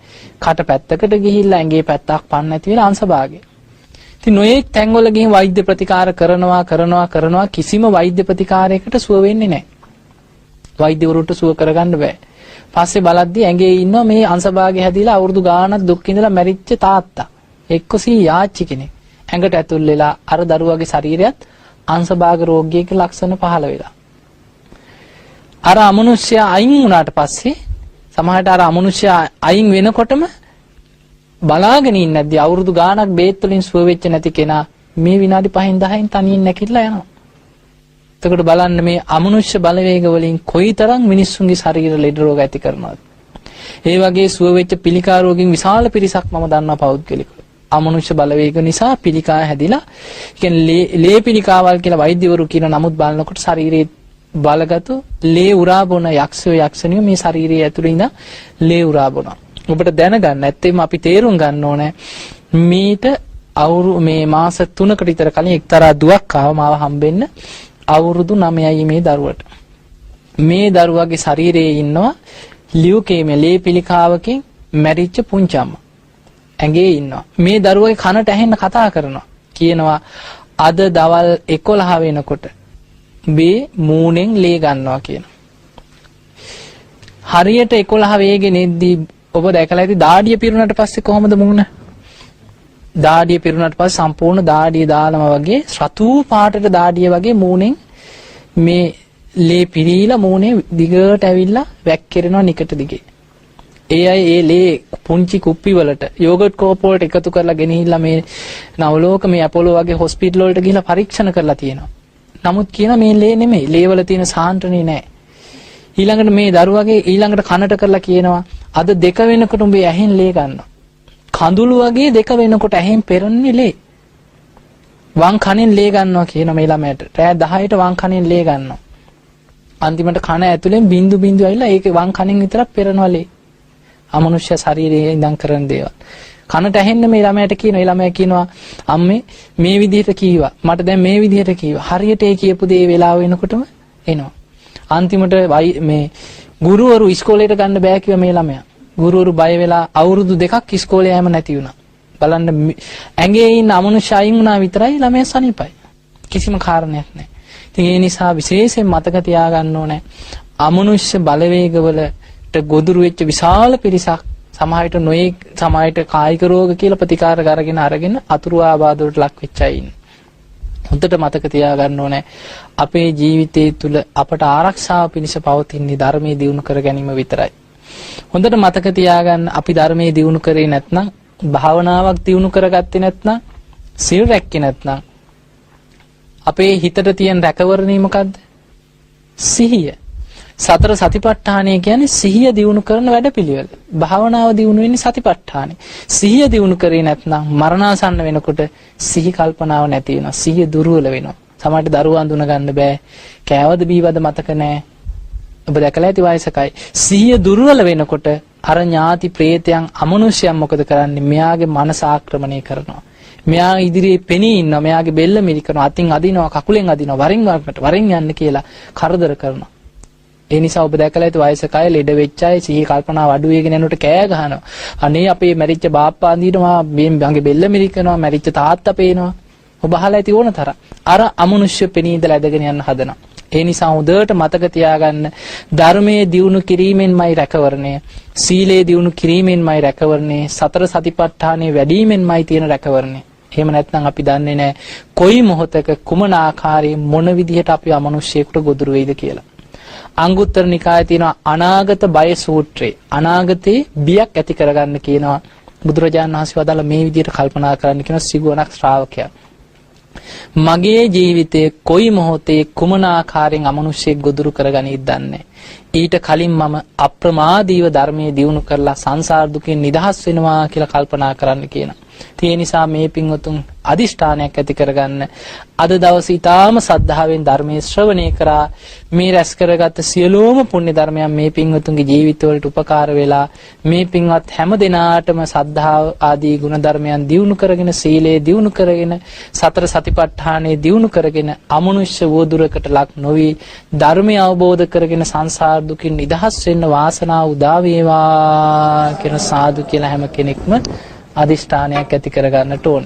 කට පැත්තකට ගිහිල්ලා ඇඟේ පැත්තක් පන්න නැති වෙලා අංශභාගය. ඉතින් නොයෙක් තැන්වල ගිහින් වෛද්‍ය ප්‍රතිකාර කරනවා කරනවා කරනවා කිසිම වෛද්‍ය ප්‍රතිකාරයකට සුව වෙන්නේ නැහැ. වෛද්‍යවරුන්ට සුව කරගන්න බෑ. පස්සේ බලද්දි ඇඟේ ඉන්නවා මේ අංශභාගය හැදිලා අවුරුදු ගාණක් දුක් විඳලා මැරිච්ච තාත්තා. එක්කසී යාච්චි කෙනෙක්. ඇඟට ඇතුල් වෙලා අර දරුවගේ ශරීරයත් අංශභාග රෝගයක ලක්ෂණ පහළ වෙලා. අර අමනුෂ්‍යයා අයින් වුණාට පස්සේ සමහරට අර අමනුෂ්‍යයා අයින් වෙනකොටම බලාගෙන ඉන්නේ නැද්දි අවුරුදු ගාණක් බේත් වලින් සුව වෙච්ච නැති කෙනා මේ විනාඩි 5න් 10න් තනියෙන් නැකිట్లా යනවා. එතකොට බලන්න මේ අමනුෂ්‍ය බලවේග වලින් කොයිතරම් මිනිස්සුන්ගේ ශරීර ලෙඩ රෝග ඇති කරනවද? ඒ වගේ සුව වෙච්ච පිළිකා රෝගීන් විශාල පිරිසක් මම දන්නවා පෞද්ගලිකව. අමනුෂ්‍ය බලවේග නිසා පිළිකා හැදිලා, කියන්නේ ලේ පිළිකාවල් කියලා වෛද්‍යවරු කියන නමුත් බලනකොට ශරීරයේ බලගතු ලේ උරා බොන යක්ෂයෝ යක්ෂණියෝ මේ ශරීරයේ ඇතුළේ ඉඳන් ලේ උරා බොනවා. ඔබට දැනගන්න ඇත්තෙම අපි තේරුම් ගන්න ඕනේ මීට මේ මාස 3කට විතර කලින් එක්තරා දුවක් ආව මාව හම්බෙන්න. අවුරුදු 9යි මේ දරුවට. මේ දරුවගේ ශරීරයේ ඉන්නවා ලියුකේමියා ලේ පිළිකාවකින් මැරිච්ච පුංචි අම්මා. ඇඟේ ඉන්නවා. මේ දරුවගේ කනට ඇහෙන්න කතා කරනවා. කියනවා අද දවල් 11 වෙනකොට මේ මූණෙන් ලේ ගන්නවා කියන. හරියට 11 වේගෙන එද්දී ඔබ දැකලා ඇති දාඩිය පිරුණාට පස්සේ කොහොමද මූණ? දාඩිය පිරුණාට පස්සේ සම්පූර්ණ දාඩිය දාලම වගේ රතු පාටට දාඩිය වගේ මූණෙන් මේ ලේ පිරීලා මූණේ දිගට ඇවිල්ලා වැක්කිරෙනවා නිකට දිගේ. ඒ අය ඒ ලේ පුංචි කුප්පි වලට යෝගට් කෝප් වලට එකතු කරලා ගෙනහිල්ලා මේ නවලෝක මේ ඇපොලෝ වගේ හොස්පිටල් වලට ගිහිල්ලා පරීක්ෂණ කරලා තියෙනවා. නමුත් කියන මේ ලේ නෙමෙයි, ලේ වල තියෙන සාන්ද්‍රණය නෑ. ඊළඟට මේ දරුවගේ ඊළඟට කනට කරලා කියනවා අද 2 වෙනකොට උඹේ ඇහෙන් ලේ ගන්නවා. කඳුළු වගේ 2 වෙනකොට ඇහෙන් පෙරන්නේ ලේ. වම් කනෙන් ලේ ගන්නවා කියන මේ ළමයාට. රෑ 10ට වම් කනෙන් ලේ ගන්නවා. අන්තිමට කන ඇතුලෙන් බින්දු බින්දු ඇවිල්ලා ඒක වම් කනෙන් විතරක් පෙරනවා ලේ. අමනුෂ්‍ය ශරීරයේ ඉඳන් කරන දේවල්. කනට ඇහෙන්න මේ ළමයාට කියනවා. ඒ ළමයා කියනවා අම්මේ මේ විදිහට කීවා. මට දැන් මේ විදිහට කීවා. හරියට ඒ කියපු දේ වෙලාව වෙනකොටම එනවා. අන්තිමට මේ ගුරුවරු ඉස්කෝලේට ගන්න බෑ කිව්වා මේ ළමයා. ගුරුවරු බය වෙලා අවුරුදු 2ක් ඉස්කෝලේ යෑම නැති වුණා. බලන්න ඇඟේ ඉන්න අමනුෂ්‍ය අයින් වුණා විතරයි ළමයා සනීපයි. කිසිම කාරණයක් නැහැ. ඉතින් ඒ නිසා විශේෂයෙන් මතක තියාගන්න ඕනේ අමනුෂ්‍ය බලවේගවලට ගොදුරු වෙච්ච විශාල පිරිසක් සමහර විට නොයෙක් සමහර විට කායික රෝග කියලා ප්‍රතිකාර අරගෙන අරගෙන අතුරු ආබාධ වලට ලක් වෙච්ච අය ඉන්නවා. හොඳට මතක තියාගන්න ඕනේ අපේ ජීවිතය තුළ අපට ආරක්ෂාව පිණිස පවතින්නේ ධර්මයේ දියුණු කර ගැනීම විතරයි. හොඳට මතක තියාගන්න අපි ධර්මයේ දියුණු කරේ නැත්නම්, භාවනාවක් දියුණු කරගත්තේ නැත්නම්, සිල් රැක්කේ නැත්නම් අපේ හිතට තියෙන රැකවරණේ මොකද්ද? සිහිය. සතර සතිපට්ඨානය කියන්නේ සිහිය දියුණු කරන වැඩපිළිවෙල. භාවනාව දියුණු වෙන්නේ සතිපට්ඨානෙ. සිහිය දියුණු කරේ නැත්නම් මරණාසන්න වෙනකොට සිහි කල්පනාව නැති වෙනවා. සිහිය දුර්වල වෙනවා. සමහරට දරුවා අඳුන ගන්න බෑ. කෑවද බීවද මතක නෑ. ඔබ දැකලා ඇති වයසකයි. සිහිය දුර්වල වෙනකොට අර ඥාති ප්‍රේතයන් අමනුෂ්‍යයන් මොකද කරන්නේ? මෙයාගේ මනස ආක්‍රමණය කරනවා. මෙයා ඉදිරියේ පෙනී ඉන්නවා. මෙයාගේ බෙල්ල මිරිකනවා. අතින් අදිනවා, කකුලෙන් අදිනවා, වරින් වරකට වරින් යන්න කියලා කරදර කරනවා. ඒ නිසා ඔබ දැකලා ඇති වයසක අය ලෙඩ වෙච්ච අය සිහි කල්පනාව අඩු වෙගෙන යනකොට කෑ ගහනවා. අනේ අපේ මැරිච්ච බාප්පා අඳිනවා, මේ මගේ බෙල්ල මිරිකනවා, මැරිච්ච තාත්තා පේනවා. ඔබ අහලා ඇති ඕන තරම්. අර අමනුෂ්‍ය පෙනී ඉඳලා ඇදගෙන යන්න හදනවා. ඒ නිසා හොඳට මතක තියාගන්න, ධර්මයේ දියුණු කිරීමෙන්මයි රැකවරණය, සීලේ දියුණු කිරීමෙන්මයි රැකවරණය, සතර සතිපට්ඨානෙ වැඩිමෙන්මයි තියෙන රැකවරණය. එහෙම නැත්නම් අපි දන්නේ නැහැ කොයි මොහොතක කුමන ආකාරයෙන් මොන විදිහට අපි අමනුෂ්‍යයෙකුට ගොදුරු වෙයිද කියලා. අංගුත්තර නිකායේ තියෙන අනාගත බය සූත්‍රේ, අනාගතේ බියක් ඇති කරගන්න කියනවා. බුදුරජාණන් වහන්සේ වදාළ මේ විදිහට කල්පනා කරන්න කියන සිගුවනක් ශ්‍රාවකයා. මගේ ජීවිතයේ කොයි මොහොතේ කුමන ආකාරයෙන් අමනුෂ්‍යෙක් ගොදුරු කරගනීද දන්නේ. ඊට කලින් මම අප්‍රමාදීව ධර්මයේ දියුණු කරලා සංසාර දුකෙන් නිදහස් වෙනවා කියලා කල්පනා කරන්න කියනවා. ඒ නිසා මේ පින්වතුන් අදිෂ්ඨානයක් ඇති කරගන්න. අද දවසේ ඊටාම සද්ධාවෙන් ධර්මයේ ශ්‍රවණය කරා. මේ රැස් කරගත්ත සියලුම පුණ්‍ය ධර්මයන් මේ පින්වතුන්ගේ ජීවිතවලට උපකාර වෙලා මේ පින්වත් හැම දෙනාටම සද්ධාව ආදී ගුණ ධර්මයන් දියුණු කරගෙන, සීලය දියුණු කරගෙන, සතර සතිපට්ඨානය දියුණු කරගෙන, අමනුෂ්‍ය වෝදුරකට ලක් නොවි ධර්මය අවබෝධ කරගෙන සංසාර දුකින් නිදහස් වෙන්න වාසනාව උදා වේවා කියන සාදු කියලා හැම කෙනෙක්ම අදිෂ්ඨානයක් ඇති කරගන්නට ඕන.